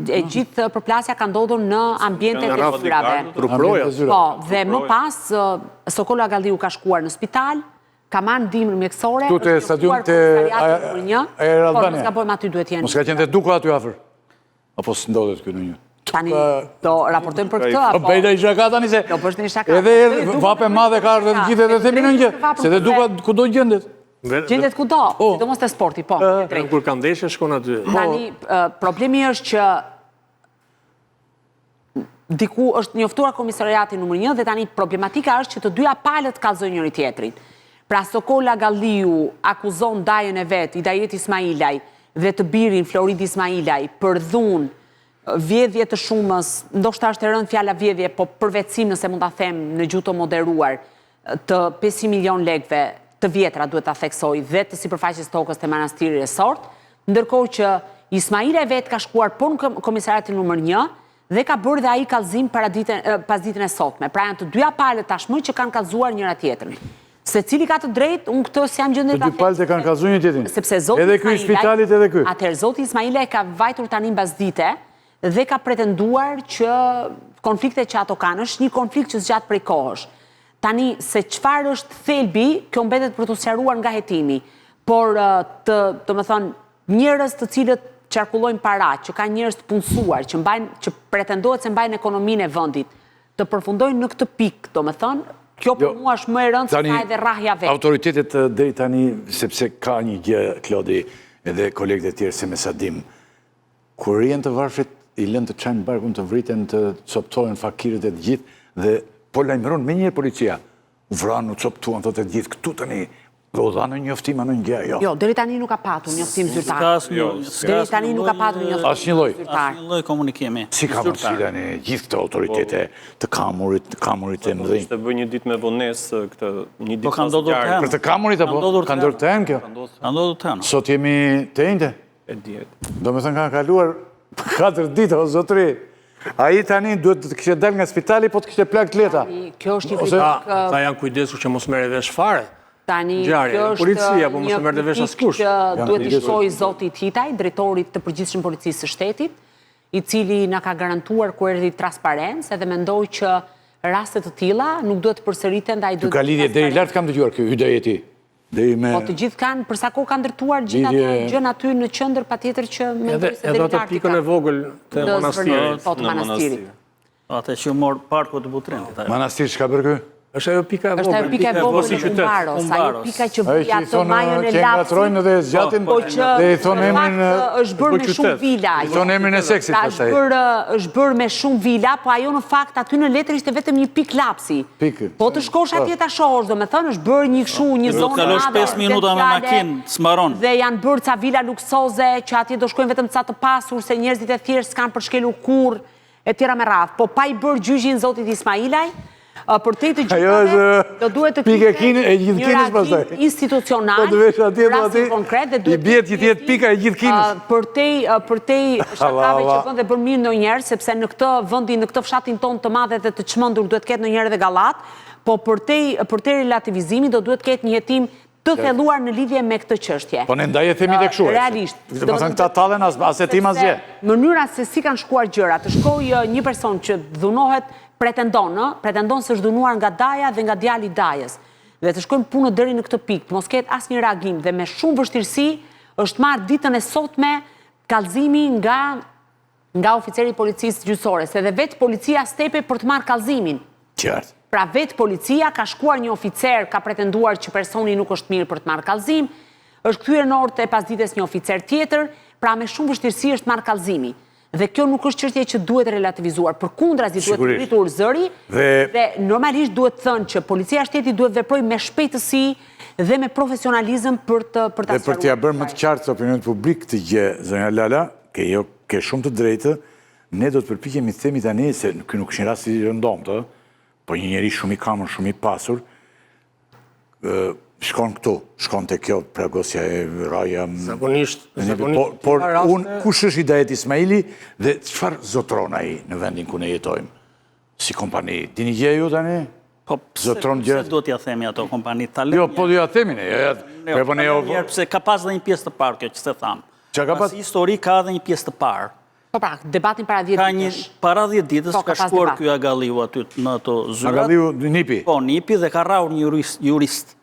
e gjithë përplasja ka ndodhur në ambientet e zyrave. Po, dhe më pas Sokol Agalliu ka shkuar në spital, Ka marrë ndihmë mjekësore, është njoftuar komisariati numër një, po mos gabojmë aty duhet jenë. Mos ka qenë te Duka aty afër? Apo s'ndodhet ky ndonjë? Tani do raportojmë për këtë apo? Po bëj ndonjë shaka tani se. Do bësh ndonjë shaka. Edhe vapë e madhe ka ardhur të gjithë edhe themi ndonjë gjë, se dhe Duka kudo gjendet. Gjendet kudo, po. sidomos te sporti, po. Kur ka ndeshje shkon aty. Tani problemi është që diku është njoftuar komisariati numër 1 dhe tani problematika është që të dyja palët kallëzojnë njëri tjetrin. Pra Sokol Agalliu akuzon dajën e vet, Idajet Ismailaj dhe të birin Florid Ismailaj për dhunë, vjedhje të shumës, ndoshta është e rëndë fjala vjedhje, po përvetësim nëse mund ta them në gjuhë të moderuar. të 500 milionë lekëve të vjetra, duhet ta theksoj, dhe të sipërfaqes tokës te Manastiri Resort, ndërkohë që Ismailaj vetë ka shkuar po në komisariatin numër 1 dhe ka bërë dhe ai kallëzim pasditen e sotme. Pra janë të dyja palët tashmë që kanë kallëzuar njëra tjetrën. Secili ka të drejtë, unë këtë s'jam gjendje ta them. Të dy palët e kanë kallëzuar njëri tjetrin. Sepse zoti Edhe ky i spitalit edhe ky. Atëherë zoti Ismailaj ka vajtur tani mbasdite dhe ka pretenduar që konfliktet që ato kanë, është një konflikt që zgjat prej kohësh. Tani se çfarë është thelbi, kjo mbetet për t'u sqaruar nga hetimi. Por të, domethënë, njerëz të cilët qarkullojnë para, që kanë njerëz të punësuar, që mbajnë, që pretendohet se mbajnë ekonominë e vendit, të përfundojnë në këtë pikë, domethënë, kjo për jo, mua është më e rëndë se sa edhe rrahja vetë. Autoritetet deri tani, sepse ka një gjë, Klodi, edhe kolegët e tjerë se me sa dimë, kur rrihen të varfrit, i lënë të çajnë barkun, të vriten, të coptohen fakirët e të gjithë, dhe po lajmëron menjëherë policia, u vranë, u coptuan, thotë të gjithë, këtu tani, Dhe u dha ndonjë njoftim a ndonjë gjë, jo. Jo, deri tani nuk ka patur njoftim zyrtar. Jo, deri tani nuk ka patur njoftim Asnjë lloj. zyrtar. Asnjë lloj komunikimi. Si ka mundësi tani gjithë këto autoritete të kamurit, të kamurit e mëdhenj. Ishte bërë një ditë me vonesë këtë, një ditë po, pas ngjarjes. Për të kamurit apo? Ka ndodhur të hënë kjo? Ka ndodhur të hënë. Sot jemi të enjte? E dihet. Domethënë kanë kaluar 4 ditë, o zotri. Ai tani duhet të kishte dalë nga spitali, po të kishte plagë të lehta. Kjo është një kritikë... Ata janë kujdesur që mos merrej vesh fare. Tani, kjo është policia, po mos merrte vesh askush. Që duhet t'i shkojë zotit Hitaj, drejtorit të përgjithshëm policisë së shtetit, i cili na ka garantuar kur erdhi transparencë, edhe mendoj që raste të tilla nuk duhet të përsëriten dhe ai duhet... Ka lidhje deri lart kam dëgjuar ky Hydajeti. Deri me... Po të gjithë kanë, për sa kohë kanë ndërtuar gjithë ato gjënë aty në qendër, patjetër që mendoj se deri lart. Edhe atë pikën e vogël të manastirit. Po, të manastirit. Atë që mor parku të Butrintit. Manastir, ç'ka bërë ky? Është ajo pika e vogël. Është ajo pika e vogël në Kumbaros, ajo pika që vija të majën e lapsit. Dhe zgjatin, po që dhe i thonë emrin është bërë me shumë vila. I thonë emrin e seksit pra, pastaj. Është bërë është bërë me shumë vila, po ajo në fakt aty në letër ishte vetëm një pikë lapsi. Pikë. Po të shkosh atje ta shohësh, domethënë është bërë një kështu një zonë e madhe. Kalosh 5 minuta me makinë, s'mbaron. Dhe janë bërë ca vila luksoze që atje do shkojnë vetëm ca të pasur se njerëzit e thjeshtë s'kanë për shkelur kurrë e tjera me radhë. Po pa i bërë gjyqin zotit Ismailaj, përtej të gjithave, do duhet të kishte një reagim institucional, po rastin konkret dhe duhet të jetë pika e gjithë Kinës. Përtej përtej shakave që bën dhe bën mirë ndonjëherë, sepse në këtë vendin, në këtë fshatin tonë të madh dhe të çmendur duhet të ketë ndonjëherë edhe gallatë, po përtej përtej relativizimit do duhet të ketë një hetim të thelluar në lidhje me këtë çështje. Po ne ndaj e themi dhe kështu. Realisht. Domethënë këta tallen as as hetim asgjë. Mënyra se si kanë shkuar gjërat, të shkojë një person që dhunohet, pretendon, ë, pretendon se është dhunuar nga daja dhe nga djali i dajës. Dhe të shkojnë punët deri në këtë pikë, të mos ketë asnjë reagim dhe me shumë vështirësi është marrë ditën e sotme kallëzimi nga nga oficeri i policisë gjyqësore, se dhe vetë policia stepej për të marrë kallëzimin. Qartë. Pra vetë policia ka shkuar një oficer, ka pretenduar që personi nuk është mirë për të marrë kallëzim, është kthyer në orët e pasdites një oficer tjetër, pra me shumë vështirësi është marrë kallëzimi. Dhe kjo nuk është çështje që duhet relativizuar, përkundrazi duhet ngritur zëri dhe normalisht duhet thënë që policia e shtetit duhet veprojë me shpejtësi dhe me profesionalizëm për të për ta sqaruar. Dhe për t'ia bërë më të qartë opinionit publik këtë gjë, zonja Lala, ke jo ke shumë të drejtë, ne do të përpiqemi të themi tani se ky nuk është një rast i rëndomtë, po një njeri shumë i kamur, shumë i pasur, shkon këtu, shkon te kjo pragosja e raja. Zakonisht, zakonisht. Por, por unë, kush është Hidajet Ismaili dhe çfarë zotëron ai në vendin ku ne jetojmë? Si kompani, dini gjë ju tani? Po pse, pse duhet t'ia themi ato kompani? Ta jo, po t'ia themi ne. Jo, jo, jo, po ne jo. Pse ka pas dhe një pjesë të parë kjo që s'e thamë. Çka ka pas? Histori ka dhe një pjesë të parë. Po pra, debatin para 10 ditësh. Ka një para 10 ditësh po, ka shkuar ky Agalliu aty në ato zyrat. Agalliu nipi. Po, nipi dhe ka rrahur një jurist, jurist.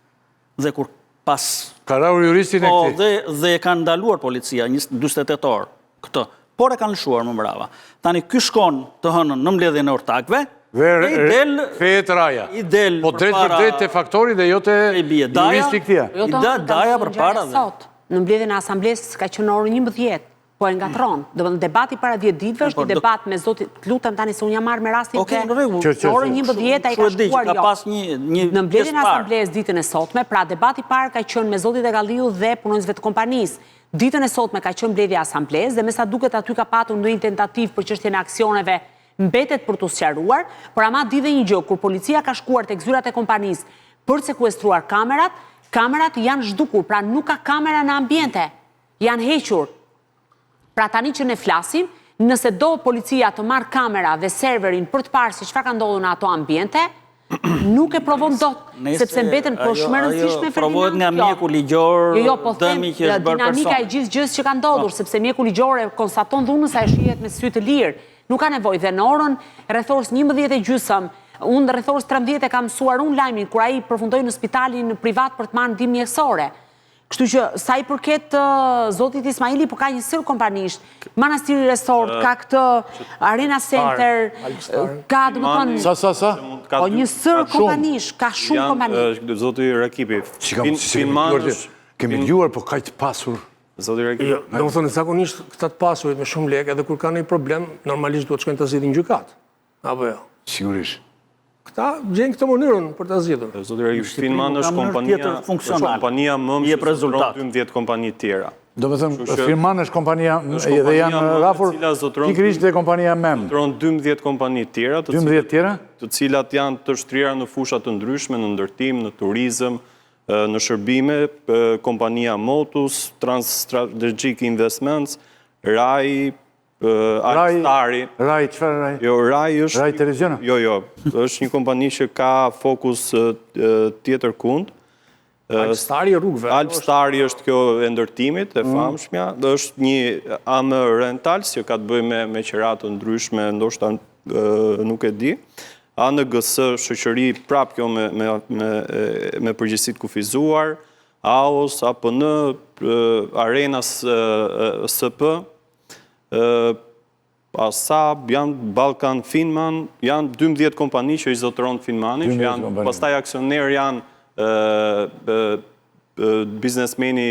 Dhe kur pas Ka rrahur juristin e po, këtij. Po, dhe dhe e kanë ndaluar policia 48 orë këtë. Por e kanë lëshuar më mbrapa. Tani ky shkon të hënën në mbledhjen e ortakëve, Dhe i del kthehet rrahja. I del po drejt për drejt te faktori dhe jo te juristi i këtij. Jo, I del daja përpara dhe. Sot, në mbledhjen e asamblesë ka qenë në orën 11. Po e ngatërron. Domethënë debati para 10 ditëve është një debat me zotin, të lutem tani se unë jam marrë me rastin Okej, në rregull. Në orën 11 ai ka shkuar jo. Ka pas një një Në mbledhjen e asamblesë ditën e sotme, pra debati i parë ka qenë me zotin Agalliu dhe punonjësve të kompanisë. Ditën e sotme ka qenë mbledhja e asamblesë dhe me sa duket aty ka patur ndonjë tentativë për çështjen e aksioneve mbetet për t'u sqaruar, por ama di dhe një gjë, kur policia ka shkuar tek zyrat e kompanisë për të sekuestruar kamerat, kamerat janë zhdukur, pra nuk ka kamera në ambiente, janë hequr. Pra tani që ne flasim, nëse do policia të marrë kamera dhe serverin për të parë se çfarë ka ndodhur në ato ambiente, nuk e provon dot, sepse mbeten po shumë e rëndësishme Ferdinand. Provohet nga mjeku ligjor jo, jo, po dëmi që është bërë personit. Dinamika e gjithë gjësë që ka ndodhur, po. sepse mjeku ligjor e konstaton dhunën se shihet me sy të lirë. Nuk ka nevojë dhe në orën rreth orës 11 e gjysëm, unë rreth orës 13 e kam mësuar unë lajmin kur ai përfundoi në spitalin privat për të marrë ndihmë mjekësore. Kështu që sa i përket zotit Ismaili, po ka një sërë kompanish, Manastiri Resort, ka këtë Arena Center, ka domethënë... Sa, sa, sa? Po një sërë kompanish, ka shumë kompani. Zoti Rakipi, Kemi dëgjuar, po kaq të pasur. Zoti Rakipi. Jo, domethënë, zakonisht këta të pasurit me shumë lekë, edhe kur kanë një problem, normalisht duhet shkojnë ta zgjidhin në gjykatë. Apo jo? Sigurisht. Këta gjejnë këtë mënyrën për ta zgjidhur. Zoti Rakipi, Finman është kompania, është kompania mëmë që zotëron 12 kompani tjera. Domethënë, Finman është kompania, edhe janë rrahur, pikërisht dhe kompania mëmë. Zotëron 12 kompani tjera, 12 tjera? Të cilat janë të shtrira në fusha të ndryshme, në ndërtim, në turizëm, në shërbime, kompania Motus, Trans Strategic Investments, Rai, Alpstari. Rai, çfarë Rai? Jo, Rai është... Rai televizion? Jo, jo, është një kompani që ka fokus tjetër kund. Alpstari rrugëve. Alpstari është kjo e ndërtimit, e mm. famshmja. Dhe është një AM Rentals, që ka të bëjë me, me qera të ndryshme, ndoshta nuk e di. ANGS, shoqëri prap kjo me, me, me, me përgjegjësi të kufizuar, AOS, APN, Arena SP, ASAB, janë Balkan Finman, janë 12 kompani që i zotëron Finmani, që janë, pastaj aksionerë janë biznesmeni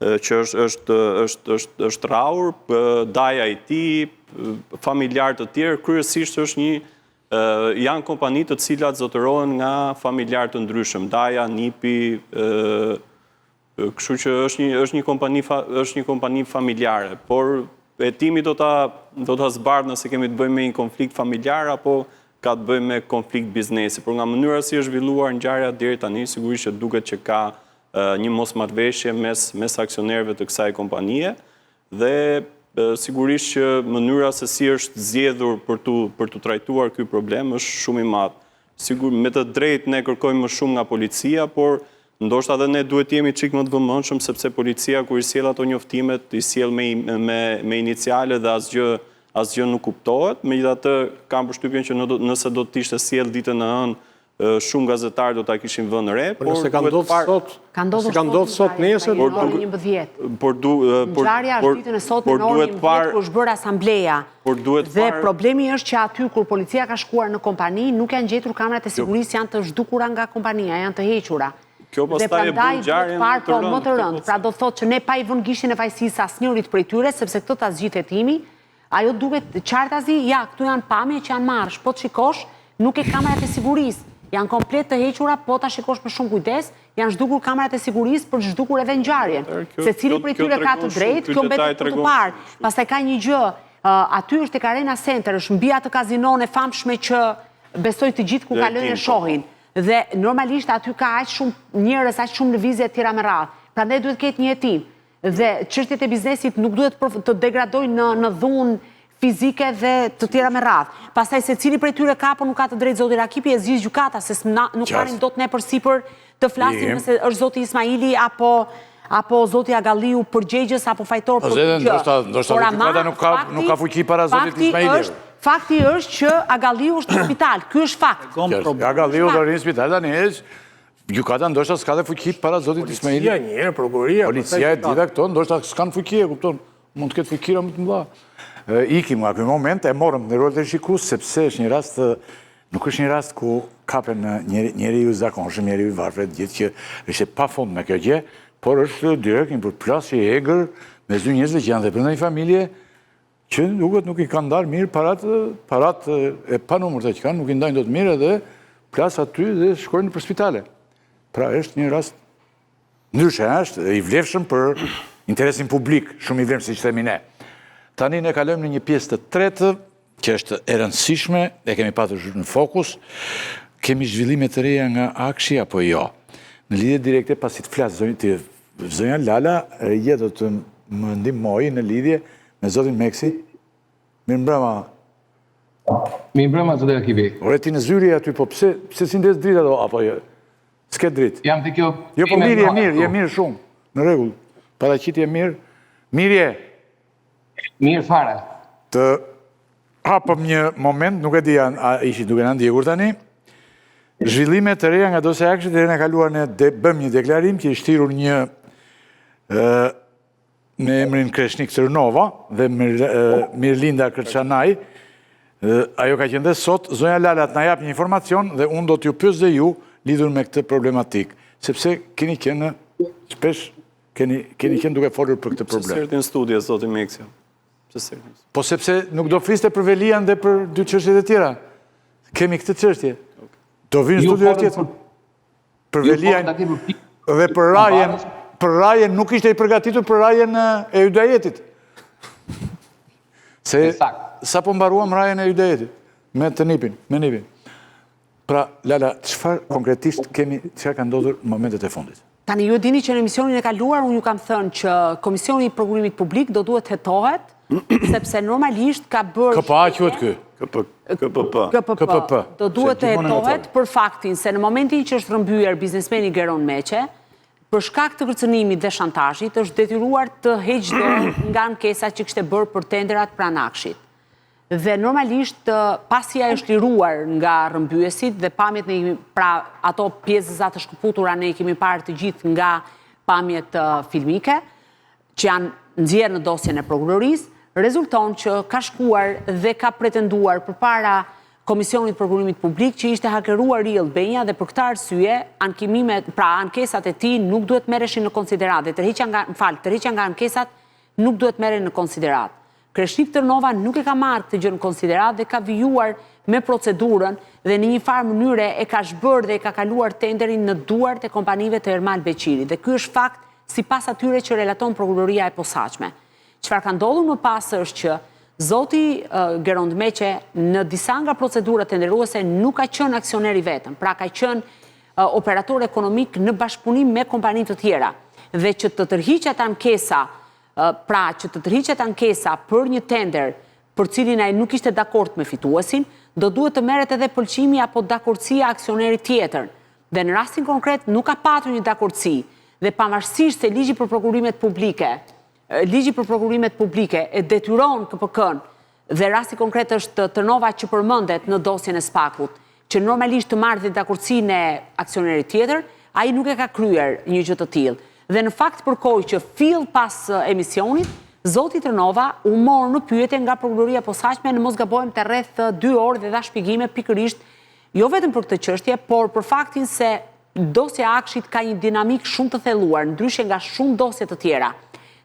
që është është është është është rrahur, daja i tij, familjarë të tjerë, kryesisht është një janë kompani të cilat zotërohen nga familjarë të ndryshëm, daja, nipi, Kështu që është një është një kompani është një kompani familjare, por hetimi do ta do ta zbardhë nëse kemi të bëjmë me një konflikt familjar apo ka të bëjë me konflikt biznesi. Por nga mënyra si është zhvilluar ngjarja deri tani, sigurisht që duket që ka një mosmarrëveshje mes mes aksionerëve të kësaj kompanie dhe sigurisht që mënyra se si është zgjedhur për t'u për t'u trajtuar ky problem është shumë i madh. Sigur, me të drejtë ne kërkojmë më shumë nga policia, por ndoshta edhe ne duhet të jemi çik më të vëmendshëm sepse policia kur i sjell ato njoftimet, i sjell me me me iniciale dhe asgjë asgjë nuk kuptohet. Megjithatë, kam përshtypjen që nëse do të ishte sjellë ditën e hënë, shumë gazetarë do ta kishin vënë re, por nëse ka ndodhur sot, ka ndodhur ka ndodhur sot nesër, por në orën 11. Por du por ngjarja është ditën e sotme në orën 11 kur është bërë asambleja. Por duhet Dhe problemi është që aty kur policia ka shkuar në kompani, nuk janë gjetur kamerat e jo. sigurisë, janë të zhdukura nga kompania, janë të hequra. Kjo pastaj e bën ngjarjen më të po, rëndë. Më të rëndë. Pra do thotë që ne pa i vënë gishtin e fajësisë asnjërit prej tyre, sepse këtë ta zgjidhë hetimi, ajo duket qartazi, ja, këtu janë pamje që janë marrë, po të shikosh, nuk ke kamerat e sigurisë. Janë komplet të hequra, po ta shikosh me shumë kujdes, janë zhdukur kamerat e sigurisë për të zhdukur edhe ngjarjen. Secili prej tyre ka të drejtë, kjo mbetet për të parë. Pastaj ka një gjë, aty është tek Arena Center, është mbi atë kazinon e famshme që besoj të gjithë ku kalojnë e po. shohin. Dhe normalisht aty ka aq shumë njerëz, aq shumë lëvizje e tjera me radhë. Prandaj duhet të ketë një hetim. Dhe çështjet e biznesit nuk duhet të degradojnë në në dhunë fizike dhe të tjera me radhë. Pastaj secili prej tyre ka apo nuk ka të drejtë zoti Rakipi e zgjidh gjykata se nuk marrim dot ne përsipër të flasim nëse është zoti Ismaili apo apo zoti Agalliu përgjegjës apo fajtor për këtë gjë. Ndoshta ndoshta gjykata nuk ka nuk ka fuqi para zotit Ismaili. Është fakti është që Agalliu është në spital. Ky është fakt. Agalliu do rrinë në spital tani Gjykata ndoshta s'ka dhe fuqi para zotit Ismaili. Policia një herë, prokuroria, Policia e gjitha këto ndoshta s'kanë fuqi, e kupton? Mund të ketë fuqira më të mëdha. Ikim nga ky moment, e morëm në rol të shikus, sepse është një rast, nuk është një rast ku kapen njeriu i zakonshëm, njeriu i varfër, të gjithë që është e pafundme kjo gjë, por është direkt një përplasje e egër mes dy njerëzve që janë dhe brenda një familje, që duket nuk i kanë ndarë mirë paratë, paratë e panumërta që kanë, nuk i ndajnë dot mirë edhe plas aty dhe shkojnë nëpër spitale. Pra është një rast ndryshe, është i vlefshëm për interesin publik, shumë i vlefshëm siç themi ne. Tani ne kalojmë në një pjesë të tretë, që është e rëndësishme, e kemi patur në fokus. Kemi zhvillime të reja nga AKSHI apo jo? Në lidhje direkte pasi të flasë zonja ti zonja Lala, regjia do të më ndihmojë në lidhje me zotin Meksi. Mirëmbrëma. Mirëmbrëma zoti Rakipi. Ore ti në zyrë je aty, po pse pse s'i ndez dritat apo jo? S'ke dritë. Jam te kjo. Jo, po mirë je mirë, je mirë shumë. Në rregull. Paraqitje mirë. Mirë je. Mirë fare. Të hapëm një moment, nuk e di a ishit duke na ndjekur tani. Zhvillime të reja nga dosja e AKSHI-t herën e kaluar ne de, bëmë një deklarim që ishte thirrur një ë me emrin Kreshnik Tërnova dhe Mirlinda Kërçanaj. Ajo ka qenë dhe sot, zonja Lala të na japë një informacion dhe unë do t'ju pyes dhe ju lidhur me këtë problematikë, sepse keni qenë shpesh keni keni qenë duke folur për këtë problem. Pse s'erdhi në studio zoti Meksi? Pse s'erdhi? Po sepse nuk do fliste për Veliajn dhe për dy çështjet e tjera. Kemi këtë çështje. Do vijë në studio tjetër. Për Veliajn dhe për Rajen, për Rajen nuk ishte i përgatitur për Rajen e Hydajetit. Se sapo mbaruam Rajen e Hydajetit me të nipin, me nipin. Pra, Lala, çfarë konkretisht kemi, çfarë ka ndodhur në momentet e fundit? Tani ju e dini që në emisionin e kaluar unë ju kam thënë që Komisioni i Prokurimit Publik do duhet të hetohet, sepse normalisht ka bërë... KPA quhet ky? KPP. KPP. Do duhet të hetohet për faktin se në momentin që është rrëmbyer biznesmeni Geron Meçe, për shkak të kërcënimit dhe shantazhit, është detyruar të heqë dorë nga ankesa që kishte bërë për tenderat pranë AKSHI-t. Dhe normalisht pasi ai është liruar nga rrëmbyesit dhe pamjet ne i pra ato pjesëza të shkëputura ne i kemi parë të gjithë nga pamjet filmike që janë nxjerrë në dosjen e prokurorisë, rezulton që ka shkuar dhe ka pretenduar përpara Komisionit të Prokurimit Publik që ishte hakeruar e-Albania dhe për këtë arsye ankimimet, pra ankesat e tij nuk duhet merreshin në konsideratë dhe tërheqja nga, më fal, tërheqja nga ankesat nuk duhet merren në konsideratë. Kreshnik Tërnova nuk e ka marrë këtë gjë në konsideratë dhe ka vijuar me procedurën dhe në një farë mënyre e ka zhbërë dhe e ka kaluar tenderin në duart e kompanive të Ermal Beqirit dhe ky është fakt sipas atyre që relaton Prokuroria e Posaçme. Çfarë ka ndodhur më pas është që zoti Gerond Meçe në disa nga procedurat tenderuese nuk ka qenë aksioner i vetëm, pra ka qenë operator ekonomik në bashkëpunim me kompani të tjera dhe që të tërhiqet ankesa Pra, që të tërhiqet ankesa për një tender për cilin ai nuk ishte dakord me fituesin, do duhet të merret edhe pëlqimi apo dakordësia e aksionerit tjetër. Dhe në rastin konkret nuk ka patur një dakordësi dhe pavarësisht se Ligji për Prokurimet Publike, Ligji për Prokurimet Publike e detyron KPK-në Dhe rasti konkret është Tërnova që përmendet në dosjen e SPAK-ut, që normalisht të marrë dhe dakordësinë e aksionerit tjetër, ai nuk e ka kryer një gjë të tillë. Dhe në fakt përkoi që fill pas emisionit, zoti Tërnova u mor në pyetje nga Prokuroria e Posaçme në mos gabohem te rreth dy orë dhe dha shpjegime pikërisht jo vetëm për këtë çështje, por për faktin se Dosja e AKSHI-t ka një dinamikë shumë të thelluar, ndryshe nga shumë dosje të tjera,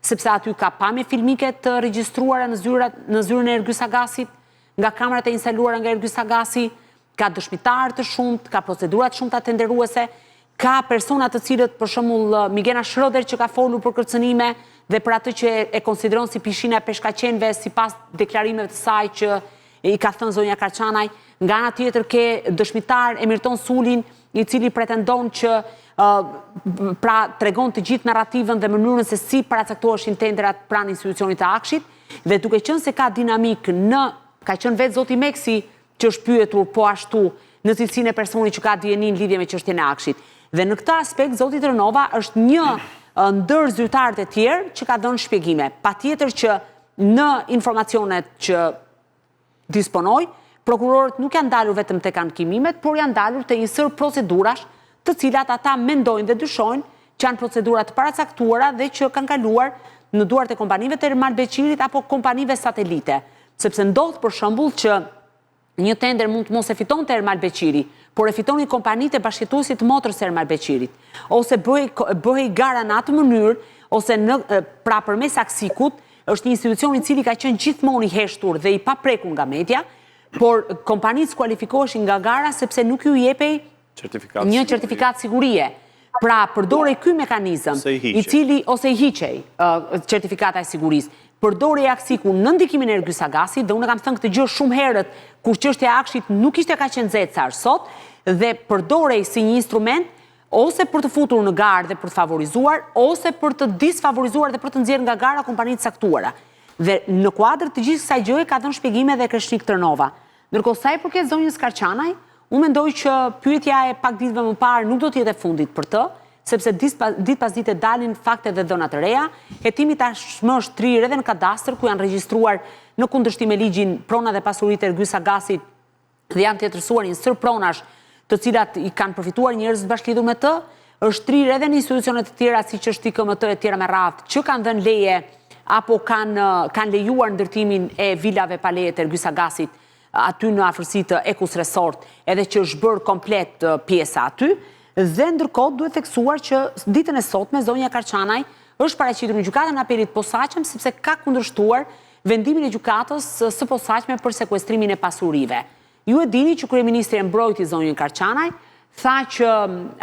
sepse aty ka pamje filmike të regjistruara në zyrat, në zyrën e Ergys Agasit, nga kamerat e instaluara nga Ergys Agasi, ka dëshmitarë të shumtë, ka procedura të shumta tenderuese, ka persona të cilët, për shembull, Migena Schröder që ka folur për kërcënime dhe për atë që e konsideron si pishina e peshkaqenëve sipas deklarimeve të saj që i ka thënë zonja Karçanaj, nga ana tjetër ke dëshmitar Emirton Sulin, i cili pretendon që pra tregon të gjithë narrativën dhe mënyrën se si paracaktoheshin tenderat pranë institucionit të AKSHI-t dhe duke qenë se ka dinamikë në ka qenë vetë zoti Meksi që është pyetur po ashtu në cilësinë e personit që ka dijeni në lidhje me çështjen e AKSHI-t. Dhe në këtë aspekt zoti Tërnova është një ndër zyrtarët e tjerë që ka dhënë shpjegime. Patjetër që në informacionet që disponoj, prokurorët nuk janë ndalur vetëm tek ankimimet, por janë ndalur te një sërë procedurash, të cilat ata mendojnë dhe dyshojnë që janë procedura të paracaktuara dhe që kanë kaluar në duart e kompanive të Ermal Beqirit apo kompanive satelite. Sepse ndodh për shembull që Një tender mund të mos e fitonte Ermal Beqiri, por e fitonin kompanitë e bashkëjetuesit të motrës së Ermal Beqirit. Ose bëhej bëhej gara në atë mënyrë, ose në pra përmes AKSIK-ut, është një institucion i cili ka qenë gjithmonë i heshtur dhe i paprekur nga media, por kompanitë skualifikoheshin nga gara sepse nuk ju jepej një certifikatë sigurie. Pra, përdorej ky mekanizëm, i cili ose i hiqej certifikata e sigurisë. Përdorej AKSHI-ku në ndikimin e Ergys Agasit dhe unë e kam thënë këtë gjë shumë herët kur çështja e AKSHI-t nuk ishte kaq e nxehtë sa është sot dhe përdorej si një instrument ose për të futur në garë dhe për të favorizuar ose për të disfavorizuar dhe për të nxjerrë nga gara kompani të caktuara. Dhe në kuadër të gjithë kësaj gjëje ka dhënë shpjegime dhe Kreshnik Tërnova. Ndërkohë sa i përket zonjës Karçanaj, unë mendoj që pyetja e pak ditëve më parë nuk do të jetë e fundit për të, sepse ditë pas dite dalin fakte dhe dhëna të reja. Hetimi tashmë është shtrirë edhe në kadastër ku janë regjistruar në kundërshtim me ligjin prona dhe pasuritë e Ergys Agasit dhe janë tjetërsuar një sërë pronash të cilat i kanë përfituar njerëz të bashkëlidhur me të, është shtrirë edhe në institucione të tjera siç është IKMT e tjera me radhë që kanë dhënë leje apo kanë kanë lejuar ndërtimin e vilave pa leje të Ergys Agasit aty në afërsi të Ekus Resort, edhe që është bërë komplet pjesa aty, dhe ndërkohë duhet theksuar që ditën e sotme zonja Karçanaj është paraqitur në Gjykatën e Apelit të Posaçëm sepse ka kundërshtuar vendimin e Gjykatës së Posaçme për sekuestrimin e pasurive. Ju e dini që kryeministri e mbrojti zonjën Karçanaj, tha që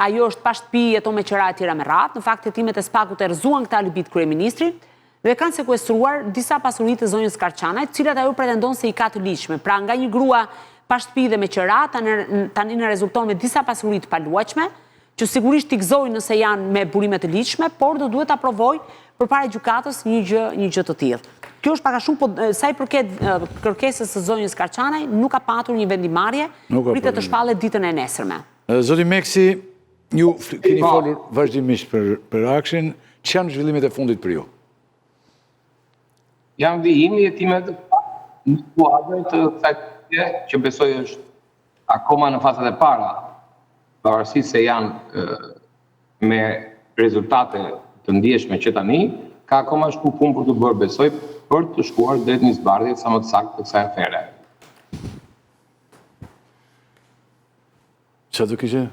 ajo është pa shtëpi, jeton me qera e tjera me radhë. Në fakt hetimet e SPAK-ut e rrëzuan këtë alibi të kryeministrit dhe kanë sekuestruar disa pasuri të zonjës Karçanaj, të cilat ajo pretendon se i ka të ligjshme. Pra nga një grua pa shtëpi dhe me qera, tani na rezulton me disa pasuri të paluajtshme, që sigurisht t'i gëzojë nëse janë me burime të ligjshme, por do duhet ta provojë përpara gjykatës një gjë një gjë të tillë. Kjo është pak a shumë, po sa i përket kërkesës së zonjës Karçanaj, nuk ka patur një vendimmarrje, pritet të shpallet ditën e nesërme. Zoti Meksi, ju keni po. folur vazhdimisht për për AKSHI-n, ç'janë zhvillimet e fundit për ju? Janë vijimi i hetimeve në kuadër të kësaj që besoj është akoma në fazat e para, pavarësisht se janë me rezultate të ndjeshme që tani, ka akoma shumë punë për të bërë, besoj, për të shkuar drejt një zbardhje sa më të saktë të kësaj afere. Ça do kishe,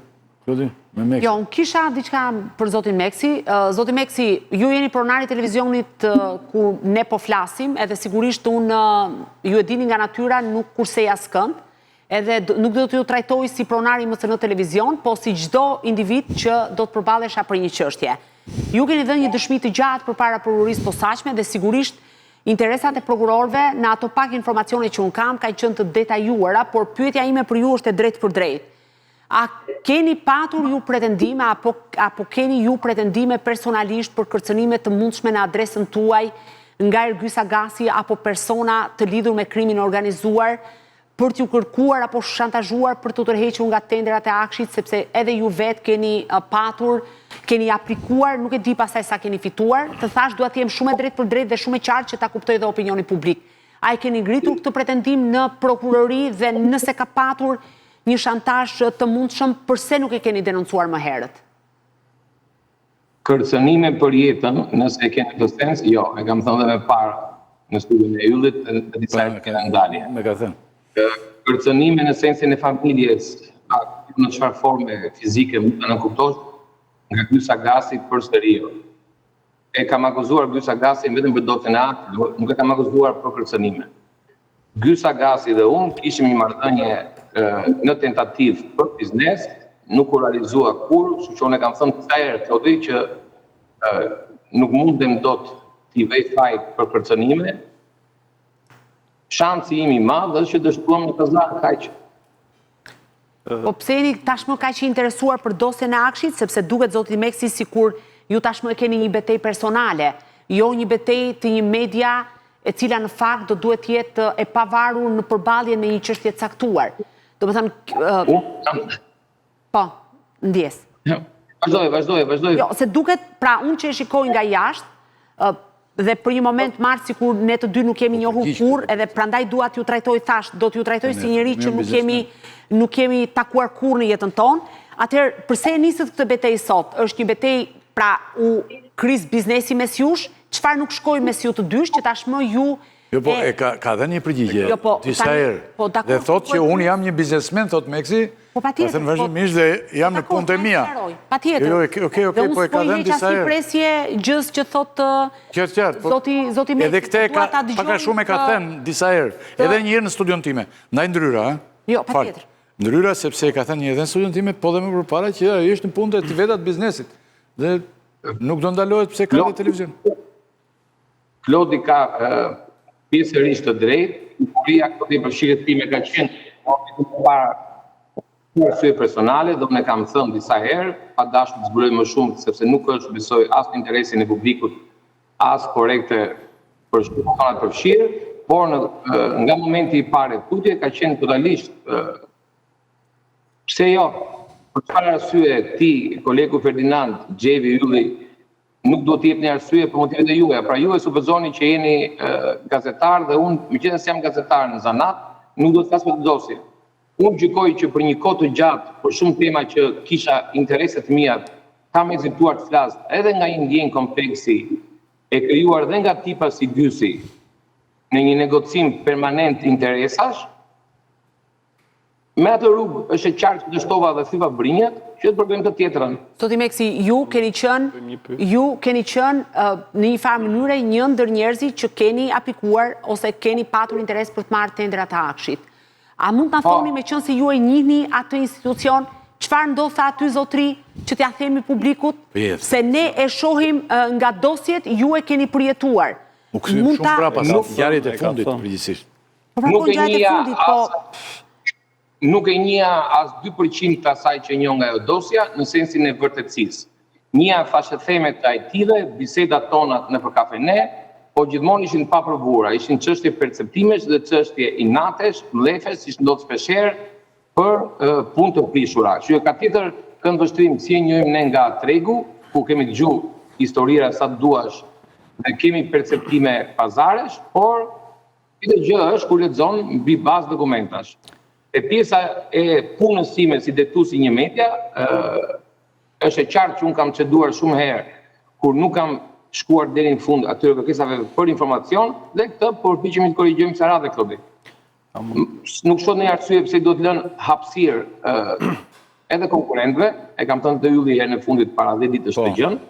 Klodi, me Meksi? Jo, unë kisha diçka për zotin Meksi. Zoti Meksi, ju jeni pronari i televizionit ku ne po flasim, edhe sigurisht unë, ju e dini nga natyra, nuk kursej askënd, edhe nuk do t'ju trajtoj si pronari i MCN Televizion, po si çdo individ që do të përballesha për një çështje. Ju keni dhënë një dëshmi të gjatë përpara prokurorisë së posaçme dhe sigurisht interesat e prokurorëve në ato pak informacione që unë kam kanë qenë të detajuara, por pyetja ime për ju është e drejtpërdrejtë. A keni patur ju pretendime apo apo keni ju pretendime personalisht për kërcënime të mundshme në adresën tuaj nga Ergys Agasi apo persona të lidhur me krimin e organizuar për t'ju kërkuar apo shantazhuar për t'u tërhequr nga tenderat e AKSHI-t, sepse edhe ju vetë keni patur, keni aplikuar, nuk e di pastaj sa keni fituar, të thashë dua të jem shumë e drejtpërdrejtë dhe shumë e qartë që ta kuptojë dhe opinioni publik. A e keni ngritur këtë pretendim në prokurori dhe nëse ka patur një shantazh të mundshëm, përse nuk e keni denoncuar më herët? Kërcënime për jetën, nëse e ke në këtë sens, jo, e kam thënë dhe më parë në studion e Yllit dhe disa herë të tjera në dalje. Më ka thënë. Kërcënime në sensin e familjes, a në çfarë forme fizike mund ta nënkuptosh, nga Gys Agasi përsëri jo. E kam akuzuar Gys Agasin vetëm për dosjen e AKSHI-t, nuk e kam akuzuar për kërcënime. Gys Agasi dhe unë kishim një marrëdhënie në tentativë për biznes, nuk u realizua kurrë, kështu që unë e kam thënë disa herë Klodi që nuk mundem dot t'i vej faj për kërcënime. Shansi im i madh është që dështuam në pazar, kaq. Po pse jeni tashmë kaq i interesuar për dosjen e AKSHI-t, sepse duket zoti Meksi sikur ju tashmë e keni një betejë personale, jo një betejë të një media e cila në fakt do duhet të jetë e pavarur në përballjen me një çështje të caktuar. Domethënë Po, ndjesë. Vazhdoj, vazhdoj, vazhdoj. Jo, se duket, pra unë që e shikoj nga jashtë, dhe për një moment marr sikur ne të dy nuk jemi po, njohur kurrë, edhe prandaj dua t'ju trajtoj thashë, do t'ju trajtoj si njeri që nuk jemi nuk jemi takuar kurrë në jetën tonë. Atëherë, përse e nisët këtë betejë sot? Është një betejë, pra u kris biznesi mes jush? Çfarë nuk shkoi mes ju të dysh që tashmë ju Jo, po, e ka, ka dhënë një përgjigje, jo, po, disa herë. Po, dhe thotë që unë jam një biznesmen, thotë Meksi, po, patjetër, ka thënë po, vazhdimisht dhe jam në punët e mia. Patjetër. Jo, jo, okej, okej, po e ka dhënë disa herë. Dhe unë s'po i heq asnjë presje gjësë që thotë Qartë, qartë, po, zoti, zoti Meksi. Edhe këtë e ka, pak a shumë e ka thënë disa herë, edhe një herë në studion time. Ndaj ndërhyra, ha? Jo, patjetër. Ndërhyra sepse e ka thënë një edhe në studion time, po dhe më përpara që ai është në punët e veta të biznesit. Dhe nuk do ndalohet pse ka dhe televizion. Klodi ka pjesërisht të drejtë, njohuria Klodi e përfshirjes time ka qenë më parë për arsye personale dhe unë e kam thënë disa herë, pa dashur të zbuloj më shumë sepse nuk është besoj as në interesin e publikut, as korrekte për shumë persona të përfshirë, por në, nga momenti i parë e tutje ka qenë totalisht pse jo? Për çfarë arsye ti, kolegu Ferdinand, Xhevi, Ylli, nuk duhet të jepni arsye për motivet e juaja. Pra ju e supozoni që jeni gazetar dhe unë, meqenëse jam gazetar në zanat, nuk duhet të flas për dosje. Unë gjykoj që për një kohë të gjatë, për shumë tema që kisha interese të mia, kam hezituar të flas edhe nga një ndjenjë kompleksi e krijuar dhe nga tipa si Gysi, në një negocim permanent interesash, Me atë rrugë është e qartë që dështova dhe thyva brinjët, që të provojmë të tjetrën. Zoti Meksi, ju keni qenë, ju keni qenë në një farë mënyre një ndër njerëzit që keni aplikuar ose keni patur interes për të marrë tenderat e AKSHI-t. A mund të na po. thoni meqenëse ju e njihni atë institucion, çfarë ndodhte aty zotri që t'ia themi publikut? Se ne e shohim nga dosjet, ju e keni përjetuar. U kthyem shumë prapa, ngjarjet e fundit, përgjithësisht. Po pra po ngjarjet e fundit, po... Nuk e njihja as 2% të asaj që njoh nga ajo dosja në sensin e vërtetësisë. Njihja thashetheme të IT-ve, bisedat tona nëpër kafene, po gjithmonë ishin të paprovuara, ishin çështje perceptimesh dhe çështje inatesh, mllefesh, siç ndodh shpeshherë, për punë të prishura. Kështu që ka tjetër këndvështrim si e njohim ne nga tregu, ku kemi dëgju historira sa të duash dhe kemi perceptime pazaresh, por Tjetër gjë është kur lexon mbi bazë dokumentash. E pjesa e punës sime si drejtues i një media, është e qartë që unë kam ceduar shumë herë kur nuk kam shkuar deri në fund atyre kërkesave për informacion dhe këtë po përpiqemi të korrigjojmë kësaj radhe Klodi. Nuk shoh ndonjë arsye pse duhet lënë hapësirë edhe konkurrentëve, e kam thënë te Ylli herën e fundit para 10 ditësh këtë po. gjënë.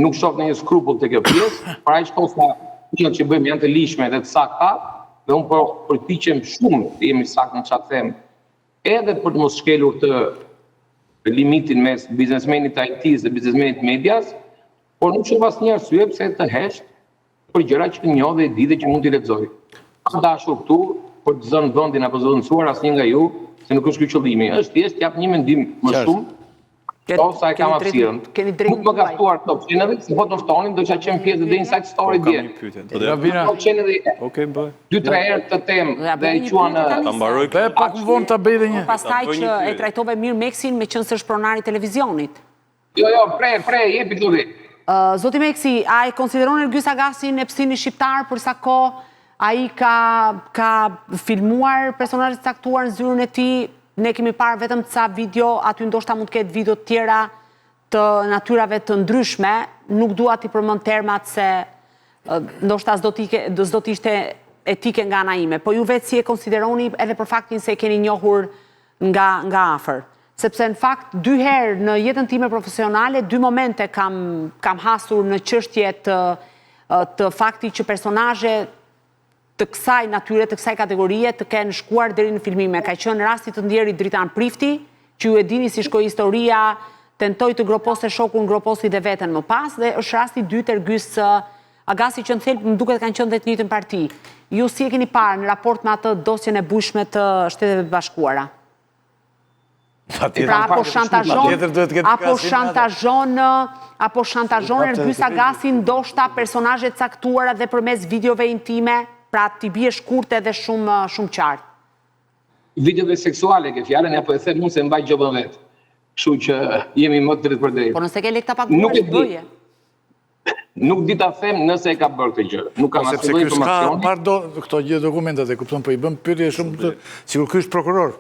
Nuk shoh ndonjë skrupull te kjo pjesë, por aq kohë sa punët që bëjmë janë të ligjshme dhe të sakta, dhe unë po përpiqem shumë të jem i saktë në çfarë them, edhe për të mos shkelur të limitin mes biznesmenit të IT-s dhe biznesmenit të medias, por nuk shoh asnjë arsye pse të hesht për gjëra që njoh dhe i di dhe që mund t'i lexoj. Pa dashur këtu për të zënë vendin apo zëvendësuar asnjë nga ju, se nuk është ky qëllimi, është thjesht të jap një mendim më shumë Po, sa e kam hapësirën. Nuk më ka ftuar Top Channel, se po të më ftonin, do isha qenë pjesë dhe Inside Story po, dje. Kam një pyetje. Do të Top Channel Okej, bëj. Dy tre herë këtë temë dhe e quan Ta mbaroj. Pe pak më vonë ta bëj edhe një. Po, pastaj që e trajtove mirë Meksin, meqenëse është pronari i televizionit. Jo, jo, pre, pre, jepi Klodi. Zoti Meksi, a e konsideron Ergys Agasin Epsteini shqiptar për sa kohë ai ka ka filmuar personazhe të caktuar në zyrën e tij? Ne kemi parë vetëm ca video, aty ndoshta mund të ketë video të tjera të natyrave të ndryshme, nuk dua t'i përmend termat se ndoshta s'do të ike, s'do të ishte etike nga ana ime, po ju vetë si e konsideroni edhe për faktin se e keni njohur nga nga afër. Sepse në fakt dy herë në jetën time profesionale dy momente kam kam hasur në çështje të të faktit që personazhe të kësaj natyre, të kësaj kategorie të kenë shkuar deri në filmime. Ka qenë rasti të ndjerit Dritan Prifti, që ju e dini si shkoi historia, tentoi të groposte shokun, groposi dhe veten më pas dhe është rasti i dytë Ergys Agasi që në thelb më duket kanë qenë dhe të njëjtën parti. Ju si e keni parë në raport me atë dosjen e bujshme të Shteteve të Bashkuara? Pra apo shantazhon, apo shantazhon, apo shantazhon Ergys Agasi ndoshta personazhe të caktuara dhe përmes videove intime, pra t'i bie shkurt edhe shumë shumë qartë. Videove seksuale ke fjalën, ja po e them unë se mbaj gjobën vetë. Kështu që jemi më të drejtpërdrejtë. Po nëse ke lekë ta paguash, bëje. Nuk di ta them nëse e ka bërë këtë gjë. Nuk kam po, asnjë lloj informacioni. Sepse ky s'ka parë do këto gjithë dokumentat e kupton, po i bën pyetje shumë të sikur ky është prokuror.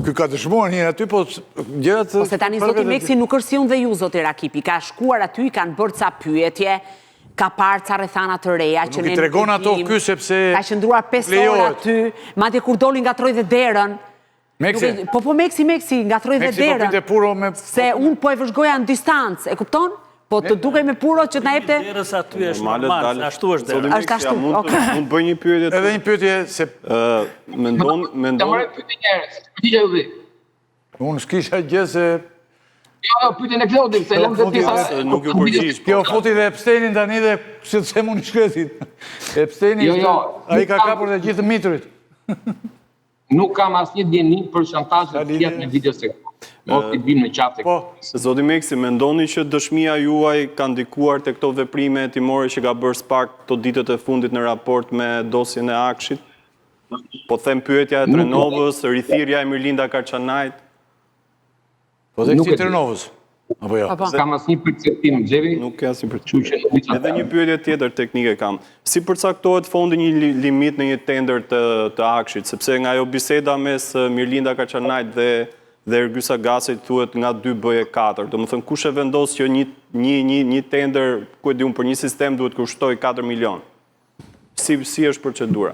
Ky ka dëshmuar një aty, po gjërat Po se tani zoti Meksi nuk është si unë dhe ju zoti Rakipi, ka shkuar aty, i kanë bërë ca pyetje, ka parë ca rrethana të reja po që ne nuk i tregon ato ky sepse ka qëndruar 5 orë aty, madje kur doli ngatërroi dhe derën. Meksi. Po po Meksi, Meksi, ngatërroi dhe derën. Meksi po pinte puro me... Se unë po e vëzhgoja në distancë, e kupton? Po të dukej me puro që të na jepte... Derës aty është normal, ashtu është dera. Është ashtu, okej. Mund të bëj një pyetje Edhe një pyetje se... Mendon, mendon... Të mbaroj pyetjen një herë, përgjigja ju Unë s'kisha gjë se... Jo, jo, pyetjen e Klodit, se lëmë dhe pjesa... Nuk ju përgjigj. Kjo futi dhe Epsteinin tani dhe si të them unë i shkreti. Epsteini, jo, jo, ai ka kapur dhe gjithë miturit. Nuk kam asnjë dijeni për shantazhe të tjera në video sektor. Mos i bim në qafë. Po, zoti Meksi, mendoni që dëshmia juaj ka ndikuar te këto veprime hetimore që ka bërë SPAK këto ditët e fundit në raport me dosjen e AKSHI-t? Po them pyetja e Drenovës, rithirrja e Mirlinda Karçanajt. Po dhe këtij Drenovës, apo jo? Po, po. S'kam asnjë perceptim, Xhevi. Nuk ke asnjë perceptim. Edhe një pyetje tjetër teknike kam. Si përcaktohet fondi një limit në një tender të të AKSHI-t, sepse nga ajo biseda mes Mirlinda Karçanajt dhe dhe Ergys Agasit thuhet nga 2 bëje 4. Domethënë kush e vendos që një një një një tender, ku e di unë për një sistem duhet të kushtojë 4 milion. Si si është procedura?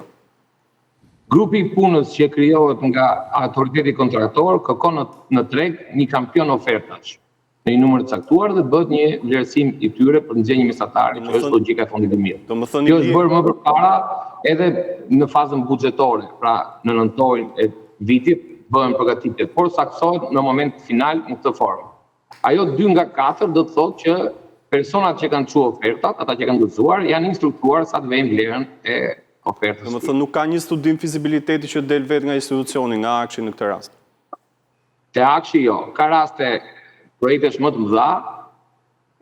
Grupi i punës që krijohet nga autoriteti kontraktor kërkon në, në treg një kampion ofertash në një numër të caktuar dhe bëhet një vlerësim i tyre për të nxjerrë një mesatare, që është logjika e fondit të mirë. Domethënë Kjo është bërë më përpara edhe në fazën buxhetore, pra në nëntorin e vitit bëhen përgatitjet, por saktësohet në moment final në këtë formë. Ajo 2 nga 4 do të thotë që personat që kanë çuar ofertat, ata që kanë guxuar, janë instruktuar sa të vejnë vlerën e ofertës. Domethënë nuk ka një studim fizibiliteti që del vetë nga institucioni, nga AKSHI në këtë rast. Te AKSHI jo, ka raste projektesh më të mëdha,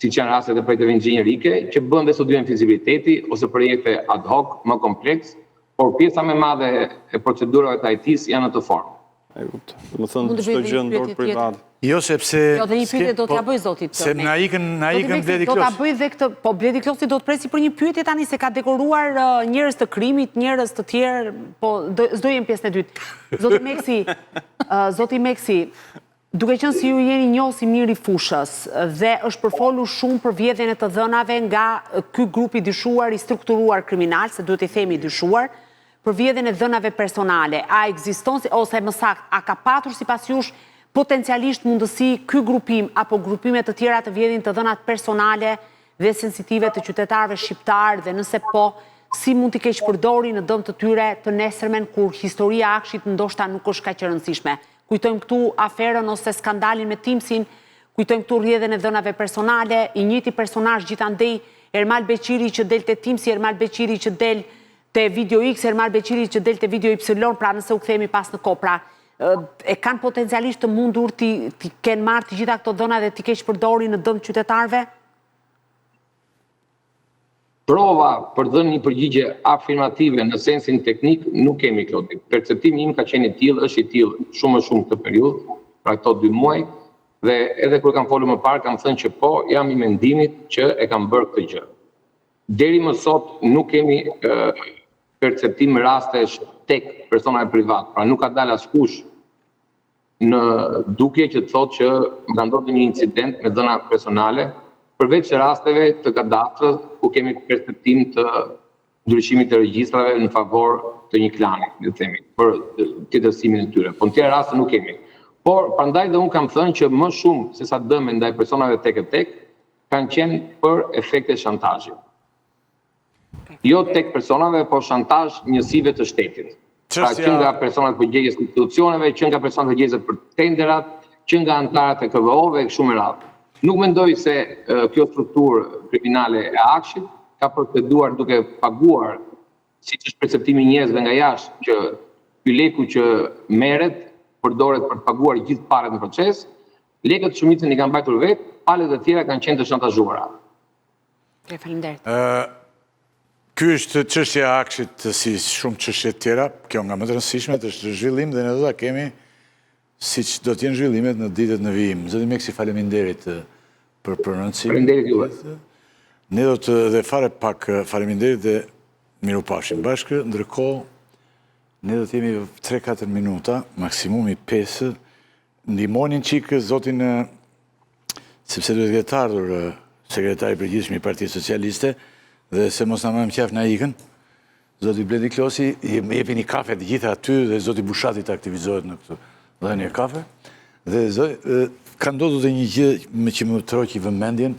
siç janë rastet e projekteve inxhinierike, që bën dhe studimin fizibiliteti ose projekte ad hoc më kompleks, por pjesa më e madhe e procedurave të IT-së janë në këtë formë. E kuptoj. Domethënë çdo gjë në dorë private. Jo sepse Jo, dhe një pyetje do t'ia po, bëj zotit. Se na ikën, na ikën Bledi Klosi. Do ta bëj dhe këtë, po Bledi Klosi do të presi për një pyetje tani se ka dekoruar njerëz të krimit, njerëz të tjerë, po s'do jem pjesën e dytë. Zoti Meksi, zoti Meksi, duke qenë se ju jeni njohës i mirë i fushës dhe është përfolur shumë për vjedhjen e të dhënave nga ky grup i dyshuar i strukturuar kriminal, se duhet t'i themi i dyshuar, për vjedhjen e dhënave personale, a ekziston ose më saktë, a ka patur sipas jush potencialisht mundësi ky grupim apo grupime të tjera të vjedhin të dhënat personale dhe sensitive të qytetarëve shqiptarë dhe nëse po, si mund t'i keqpërdorin në dëm të tyre të nesërmen kur historia e AKSHI-t ndoshta nuk është kaq e rëndësishme. Kujtojmë këtu aferën ose skandalin me TIMS-in, kujtojmë këtu rrjedhjen e dhënave personale, i njëjti personazh gjithandej, Ermal Beqiri që del te TIMS-i, Ermal Beqiri që del te video X, Ermal Beqiri që del te video Y, pra nëse u kthehemi pas në kohë, pra e kanë potencialisht të mundur t'i t'i kenë marrë të gjitha këto dhëna dhe t'i keqpërdorin në dëm të qytetarëve? Prova për të dhënë një përgjigje afirmative në sensin teknik nuk kemi Klodi. Perceptimi im ka qenë i tillë, është i tillë shumë më shumë këtë periudhë, pra këto dy muaj, dhe edhe kur kam folur më parë kam thënë që po, jam i mendimit që e kam bërë këtë gjë. Deri më sot nuk kemi perceptim rastesh tek persona privat, pra nuk ka dalë askush në dukje që të thotë që më ka ndodhur një incident me dhëna personale, përveç rasteve të kadastrës ku kemi perceptim të ndryshimit të regjistrave në favor të një klani, le të themi, për tjetërsimin e tyre. Po në tjera raste nuk kemi. Por prandaj dhe unë kam thënë që më shumë se sa dëme ndaj personave tek e tek, kanë qenë për efekte shantazhi. Jo tek personave, por shantazh njësive të shtetit. Pra që nga personat përgjegjës të institucioneve, që nga personat përgjegjës për tenderat, që nga anëtarët e KVO-ve e kështu me radhë. Nuk mendoj se kjo strukturë kriminale e AKSHI-t ka proceduar duke paguar siç është perceptimi i njerëzve nga jashtë që ky leku që merret përdoret për të paguar gjithë palët në proces, lekët shumicën i kanë mbajtur vetë, palët e tjera kanë qenë të shantazhuara. Ok, faleminderit. Ky është çështja e AKSHI-t si shumë çështje të tjera, kjo nga më të rëndësishmet është në zhvillim dhe ne do ta kemi siç do të jenë zhvillimet në ditët në vijim. Zoti Meksi, faleminderit për prononcimin. Faleminderit juve. Ne do të dhe fare pak faleminderit dhe mirupafshim bashkë, ndërkohë ne do të jemi 3-4 minuta, maksimumi 5, ndihmoni një çikë zotin sepse duhet të ketë ardhur sekretari i përgjithshëm i Partisë Socialiste dhe se mos na marrë qejf na ikën. Zoti Blendi Klosi, jepini kafe të gjitha aty dhe zoti Bushati të aktivizohet në këtë dhënie kafe. Dhe zoti, ka ndodhur dhe një gjë më që më tërhoqi vëmendjen,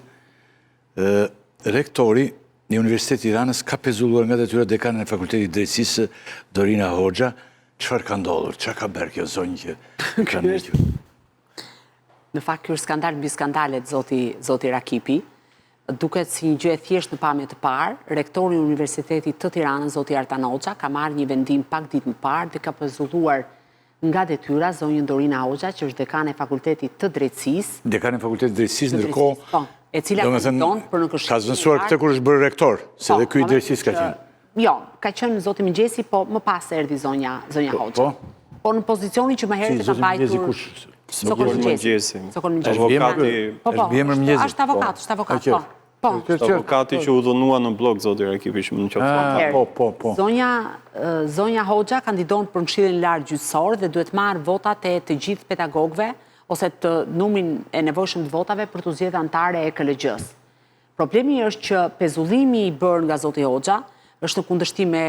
rektori i Universitetit të Tiranës ka pezulluar nga detyra dekanen e Fakultetit të Drejtësisë Dorina Hoxha. Çfarë ka ndodhur? Çfarë ka bërë kjo zonjë që ka ndodhur? Në fakt, ky është skandal mbi skandalet, zoti, zoti Rakipi. Duket si një gjë e thjeshtë në pamje të parë, rektori i Universitetit të Tiranës, zoti Artan Hoxha, ka marrë një vendim pak ditë më parë dhe ka pezulluar nga detyra zonjën Dorina Hoxha, që është dekane e Fakultetit të Drejtësisë. Dekane e Fakultetit të Drejtësisë, ndërkohë, po, e cila kandidon për në Këshillin. Ka zëvendësuar këtë kur është bërë rektor, se po, dhe ky i Drejtësisë ka qenë. Jo, ka qenë zoti Mëngjesi, po më pas erdhi zonja zonja po, Hoxha. Po. Po në pozicionin që më herët e ka mbajtur kush? Sokol Mëngjesi. Sokol Mëngjesi. Avokati. Po, po, është është avokat, është avokat, po. Po. Është avokati që u dhunua në Bllok zoti Rakipi që në qoftë. Ah, po, po, po. Zonja zonja Hoxha kandidon për në Këshillin e Lartë Gjyqësor dhe duhet marrë votat e të gjithë pedagogëve ose të numrin e nevojshëm të votave për t'u zgjedhur anëtare e KLGJ-së. Problemi është që pezullimi i bërë nga zoti Hoxha është në kundërshtim me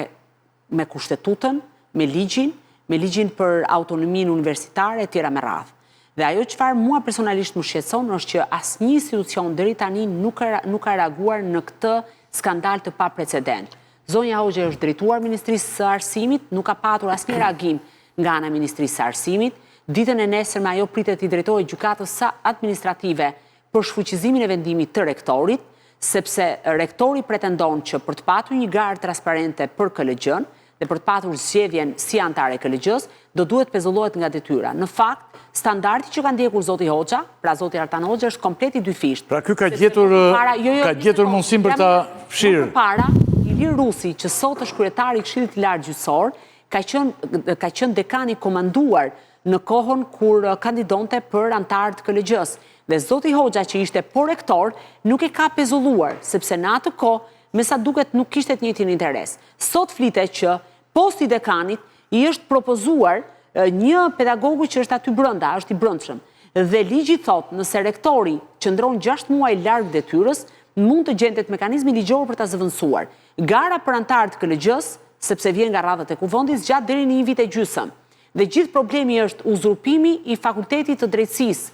me Kushtetutën, me ligjin, me ligjin për autonominë universitare e tjera me radhë. Dhe ajo çfarë mua personalisht më shqetëson është që asnjë institucion deri tani nuk ka nuk ka reaguar në këtë skandal të paprecedent. Zonja Hoxha i është drejtuar Ministrisë së Arsimit, nuk ka patur asnjë reagim nga ana e Ministrisë së Arsimit. Ditën e nesërme ajo pritet t'i drejtohet Gjykatës Administrative për shfuqizimin e vendimit të rektorit, sepse rektori pretendon që për të patur një garë transparente për KLGJ-në dhe për të patur zgjedhjen si anëtare e KLGJ-së, do duhet të pezullohet nga detyra. Në fakt, standardi që ka ndjekur zoti Hoxha, pra zoti Artan Hoxha është komplet i dyfishtë. Pra ky ka gjetur jo, jo, ka gjetur mundësinë për ta fshirë. Më përpara, Ilir Rusi, që sot është kryetar i Këshillit të Lartë Gjyqësor, ka qenë ka qenë dekan i komanduar në kohën kur kandidonte për anëtar të KLGJ-së. Dhe zoti Hoxha që ishte po rektor, nuk e ka pezulluar, sepse në atë kohë, me sa duket nuk kishte të njëjtin interes. Sot flitet që posti i dekanit i është propozuar një pedagogu që është aty brenda, është i brendshëm. Dhe ligji thotë, nëse rektori qëndron 6 muaj larg detyrës, mund të gjendet mekanizmi ligjor për ta zëvendësuar. Gara për anëtar të KLGJ-së, sepse vjen nga radhët e Kuvendit, zgjat deri në një vit e gjysmë. Dhe gjithë problemi është uzurpimi i Fakultetit të Drejtësisë.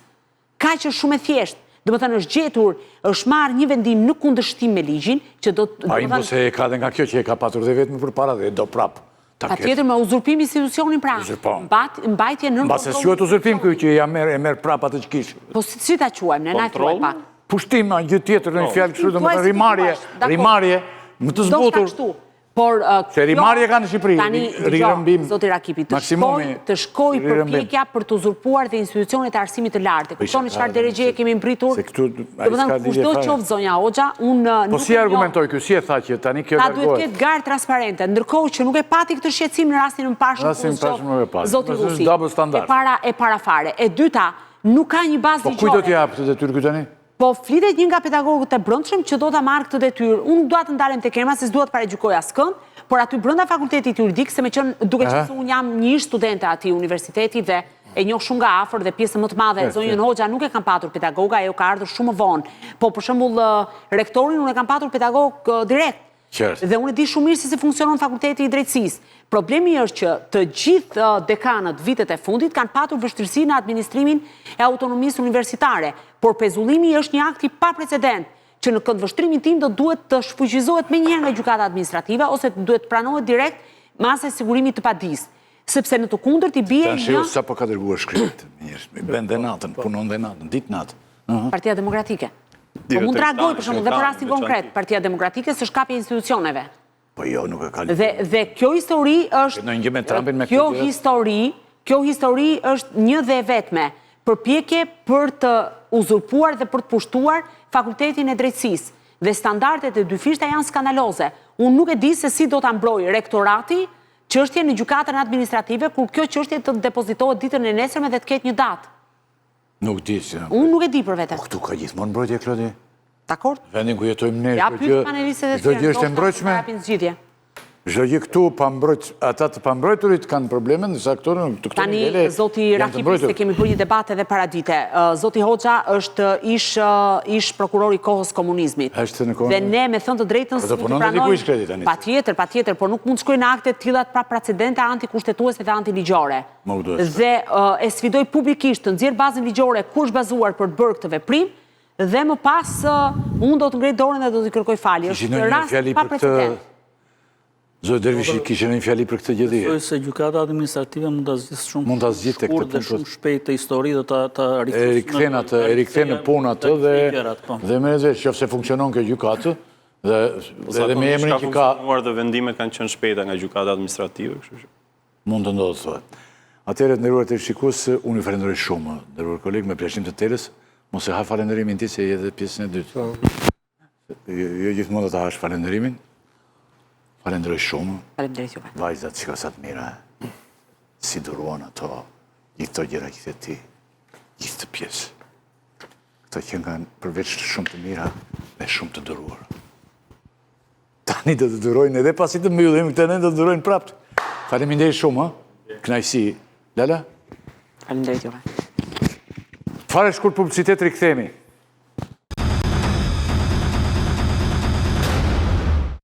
Kaq është shumë e thjeshtë. Domethënë është gjetur, është marrë një vendim në kundërshtim me ligjin, që do të Ai mos e ka dhe nga kjo që e ka patur dhe vetë më përpara dhe e do prapë. Patjetër me uzurpim institucionin pra. Uzurpon. Mbajtje nën Mbase s'quhet uzurpim ky që ja merr e merr prapë atë që kish. Po si, si ta quajmë, ne na thuaj pak. Pushtim, a gjë tjetër, në një fjalë kështu, domethënë rimarrje, rimarrje, më të zbutur. Por Se rimarrje ka në Shqipëri, tani, rirëmbim, zoti Rakipi, të shkoj, të shkoj përpjekja për të uzurpuar dhe institucionet e arsimit të lartë. Po kuptoni çfarë derexheje kemi mbritur? Se këtu ai s'ka lidhje fare. Kushdo qoftë zonja Hoxha, unë Po si argumentoi ky, si e tha që tani kjo largohet? Duhet të ketë garë transparente, ndërkohë që nuk e pati këtë shqetësim në rastin e mëparshëm. Rastin e mëparshëm nuk e pati. Zoti Rusi. E para e para fare. E dyta, nuk ka një bazë ligjore. Po kujt do t'i japë këtë detyrë ky tani? Po flitet një nga pedagogët e brendshëm që do ta marrë këtë detyrë. Unë nuk dua të ndalem tek emra se s'dua të paragjykoj askënd, por aty brenda fakultetit juridik, se meqenë duke qenë se unë jam një ish studente atij universiteti dhe e njoh shumë nga afër dhe pjesën më të madhe zonjën Hoxha nuk e kam patur pedagoge, ajo ka ardhur shumë më vonë. Po për shembull rektorin unë e kam patur pedagog direkt. Qartë. Dhe unë e di shumë mirë se si funksionon Fakulteti i Drejtësisë. Problemi është që të gjithë dekanët vitet e fundit kanë patur vështirësi në administrimin e autonomisë universitare, por pezullimi është një akt i paprecedent, që në këndvështrimin tim do duhet të shfuqizohet menjëherë nga gjykata administrative ose duhet të pranohet direkt masa e sigurimit të padisë. Sepse në të kundërt i bie një... Tash sapo ka dërguar shkrim, bën dhe natën, punon dhe natën, ditë natë. Partia Demokratike. Po mund të reagojë për shembull dhe për rastin konkret, Partia Demokratike s'është kapje e institucioneve. Po jo, nuk e ka lidhje. Dhe dhe kjo histori është Ndonjë gjë me Trumpin me kjo histori, kjo histori është një dhe e vetme përpjekje për të uzurpuar dhe për të pushtuar Fakultetin e Drejtësisë. Dhe standardet e dyfishta janë skandaloze. Unë nuk e di se si do ta mbrojë rektorati çështjen në gjykatën administrative kur kjo çështje të depozitohet ditën e nesërme dhe të ketë një datë. Nuk di si. Unë nuk e di për vete. Po këtu ka gjithmonë mbrojtje, Klodi. Dakord. Vendin ku jetojmë ne, çdo gjë, çdo gjë është e mbrojtshme. Çdo gjë këtu pa mbrojt, ata të pambrojturit kanë probleme, ndërsa këto në këto Tani, nivele zoti Rakipi, se kemi bërë një debat edhe paradite. Zoti Hoxha është ish, ish prokuror i kohës komunizmit. Është në kohën. Dhe ne me thënë të drejtën po do punon dhe diku i shkreti tani. Patjetër, patjetër, por nuk mund të shkojë në akte të tilla të paprecedente, antikushtetuese dhe antiligjore. Dhe e sfidoj publikisht të nxjerrë bazën ligjore ku është bazuar për të bërë këtë veprim dhe më pas unë do të ngrej dorën dhe do t'i kërkoj falje. Është rast pa precedent. Zoti Dervishi, kishe një fjali për këtë gjë ti? Besoj se gjykata administrative mund ta zgjidhë shumë mund ta zgjidhte këtë punë shumë shpejt këtë histori dhe ta ta e rikthen atë, e rikthen në punë atë dhe po. dhe me veç nëse funksionon kjo gjykatë dhe po edhe me emrin që ka funksionuar dhe vendimet kanë qenë shpejta nga gjykata administrative, kështu që mund të ndodhë thuhet. Atëherë të nderuar teleshikues, unë ju falenderoj shumë, nderuar kolegë, me përjashtim të Telës, mos e ha falenderimin ti se je edhe pjesën e dytë. Po. Jo, jo gjithmonë do ta hash falenderimin. Falenderoj shumë. Faleminderit juve. Vajzat shiko sa të mira. Si duruan ato gjithë këto gjëra që the ti. Gjithë këtë pjesë. Këto qenkan përveç shumë të mira dhe shumë të duruara. Tani do të durojnë edhe pasi të mbyllim këtë ne do të durojnë prapë. Faleminderit shumë, ha? Kënaqësi. Lala? Faleminderit juve. Fare shkurt publicitet rikthehemi.